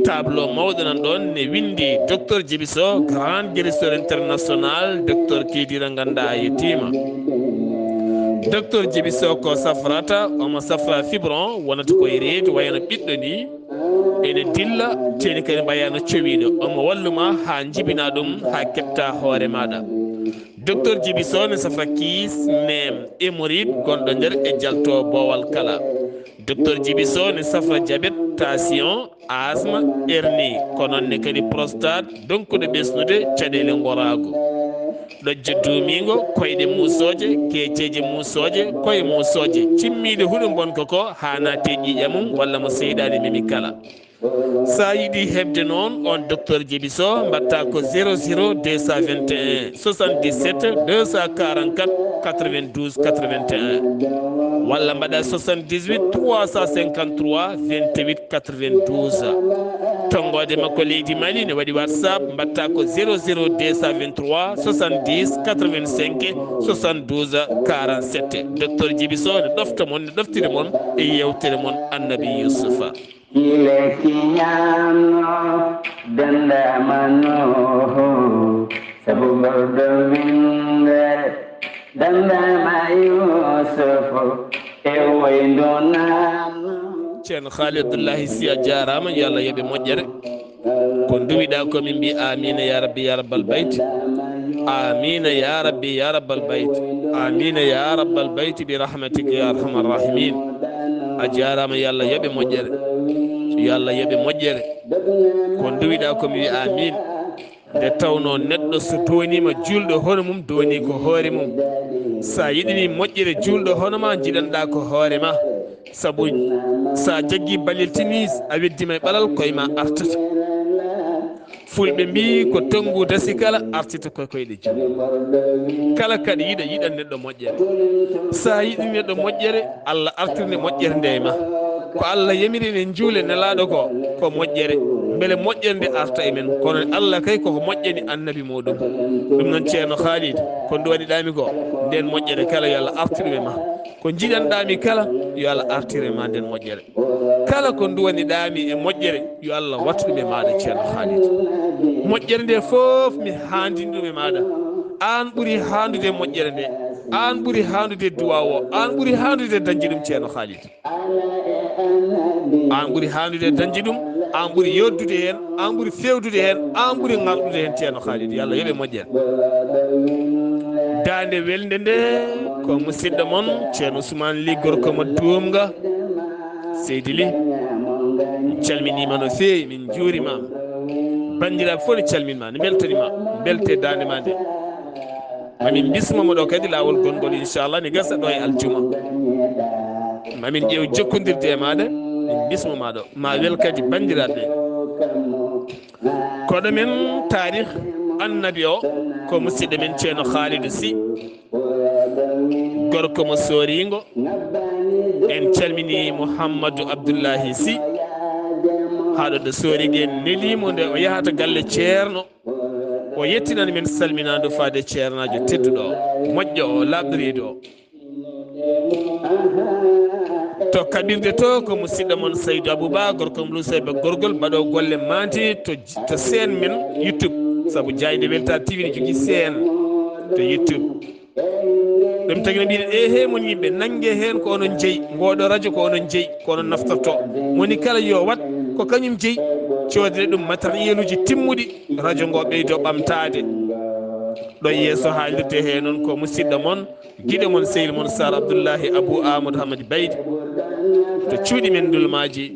Tableau mawɗo nan ɗon ne windi Docteur Djiby Sow, grand guérisseur international, Docteur Kidira ngannda a yettiima. Docteur Djiby Sow ko safrata, omo safra fibron, wonata ko e reedu, wayno ɓiɗɗo ni. Ene dilla, teeni kadi mbayano cowiiɗo. Omo walluma haa njibina ɗum, haa ketta hoore maɗa. Docteur Djiby Sow ne safra kiis, neem, hémorroïde gonɗo nder e jalto boowal kala. Docteur Djiby Sow ne safra diabète, tension, asthme, hernie, ko noon ne kadi prostate, donkuɗo ɓesnude, caɗeele ngoraagu. Ɗojjo duumiingo, koyɗe muusooje, keeceeje muusooje, koye muusooje, cimmiiɗo huɗo bonko ko haa naate ƴiiƴam mum walla mo seyɗaane memi kala. Sa yiɗi heɓde noon on Docteur Djiby Sow, mbaɗta ko zéro zéro deux cent vingt et un soixante-dix-sept deux cent quarante-quatre quatre-vingt-douze quatre-vingt-un, walla mbaɗa soixante-dix-huit trois cent cinquante-trois vingt-huit quatre-vingt-douze. Tonngoode makko leydi Mali ne waɗi WhatsApp, mbaɗta ko zéro zéro deux cent vingt-trois soixante-dix quatre-vingt-cinq soixante-douze quarante-sept. Docteur Djiby Sow ne ɗofta mon, ne ɗoftira mon e yeewtere mon Annabi Yusufa. Kile kiñaano danda manoho, sabu gordo winde danda ma Yusufu e wayndo nano. Ceerno Haali Abdullahi Si, a jaaraama, yo Allah yoɓe moƴƴere. Ko nduwiɗa ko min mbi amina ya rabbi ya rabbal bayti. Amina ya rabbi ya rabbal bayti. Amina ya rabbal bayti bi rahmatika ya arhamar rahimin. A jaaraama, yo Allah yoɓe moƴƴere. Yo Allah yoɓe moƴƴere. Ko nduwiɗa ko mi wi amin. Nde tawno neɗɗo so dooniima juulɗo hono mum, dooni ko hoore mum. Sa yiɗini moƴƴere juulɗo hono ma, jiɗanɗa ko hoore ma. Sabu sa jaggi balel timis, a weddima e ɓalal, koye ma artata. Fulɓe mbi ko tonngu dasi kala artita ko koyɗe jum. Kala kaɗa yiɗa, yiɗan neɗɗo moƴƴere. Sa yiɗi neɗɗo moƴƴere, Allah artirde moƴƴere nde e ma. Ko Allah yamiri en en juule Nelaaɗo ko, ko moƴƴere. Mbele moƴƴere nde arta e men. Kono Allah kay koko moƴƴani Annabi muɗum. Ɗum noon Ceerno Khalid, ko nduwaniɗami ko, nden moƴƴere kala yo Allah artir ɗum e ma. Ko jiɗanɗami kala yo Allah artir e ma nden moƴƴere. Kala ko nduwaniɗami e moƴƴere, yo Allah wattu ɗum e maɗa, Ceerno Khalid. Moƴƴere nde fof mi handini ɗum e maɗa. An ɓuri handude e moƴƴere nde. An ɓuri handude e duwaw o. An ɓuri handude e dañde ɗum, Ceerno Khalid. An ɓuri handude e dañde ɗum. An ɓuri yoddude hen. An ɓuri fewdude hen. An ɓuri ŋarɗude hen, Ceerno Khalid. Yo Allah yoɓe moƴƴere. Dande welde nde ko musidɗo mon, Ceerno Ousmane Ly, gorko mo Duumga. Seydi Ly, min calminima no feewi, min njuurima. Bandiraɓe fof ne calminma, ne beltanima, belte dande ma nde. Mamin bismoma ɗo kadi laawol gonngol, inchallah, ne gasa ɗo e aljuma. Mamin ƴeew jokkodirde e maɗa, min bismoma ɗo. Ma wel kadi bandiraɓe. Koɗo men taarih Annabi o ko musidɗo men Ceerno Khalidou Sy, gorko mo Sooringo. En calmini Mouhamadou Abdoullahi Sy, haɗo ɗo Sooringo, en nelimo nde o yahata galle Ceerno. O yettinani men salminandu faade ceernaajo tedduɗo o, moƴƴo o, laaɓɗo reedu o. To kaɓirde to ko musidɗo mon Saydou Abouba, gorko mo Lusayba gorgol, mbaɗo golle manti to, to seen men YouTube, sabu Jaaynde Weltaare T V ne jogii seen to YouTube. Ɗum tagi no mbiɗen, ehe mon yimɓe, nange heen ko onon jeyi, ngoɗo radio ko onon jeyi, ko onon naftorto. Moni kala yo wat ko kañum jeyi, coodere ɗum matériel uji timmuɗi, radio ngo ɓeydo ɓamtaade. Ɗo yeeso haalirde he noon ko musidɗo mon, giɗo mon, sehil mon Sar Abdoullahi Abou Amadou Hamadi Baydi, to cuuɗi men Ndulmaaji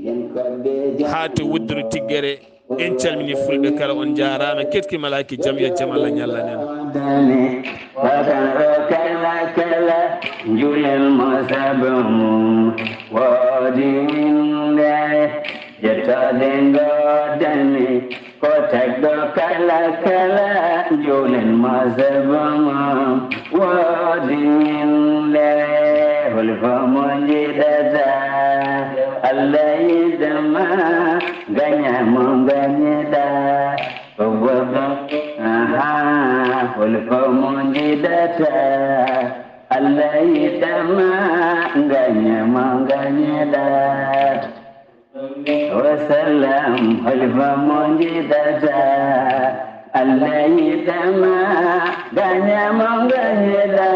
haa to Wudduru Tiggere. En calmini fulɓe kala, on njaaraama, ketki malaaki, jam yo jam Allah ñallanen. Kala kala njulen mo sabu mum woodi winde. Jettode ngoodani ko tagɗo kala kala, njuulen mo sabu mum woodi min lewe. Hol ko mo njiɗata? Allah yiɗama, gaña mo gañiɗa. Ko boɗɗo, aha, hol ko mo njiɗata? Allah yiɗama, gaña mo gañiɗa. Wa sallam, hol ko mo njiɗata? Allah yiɗama, gaña mo gañiɗa.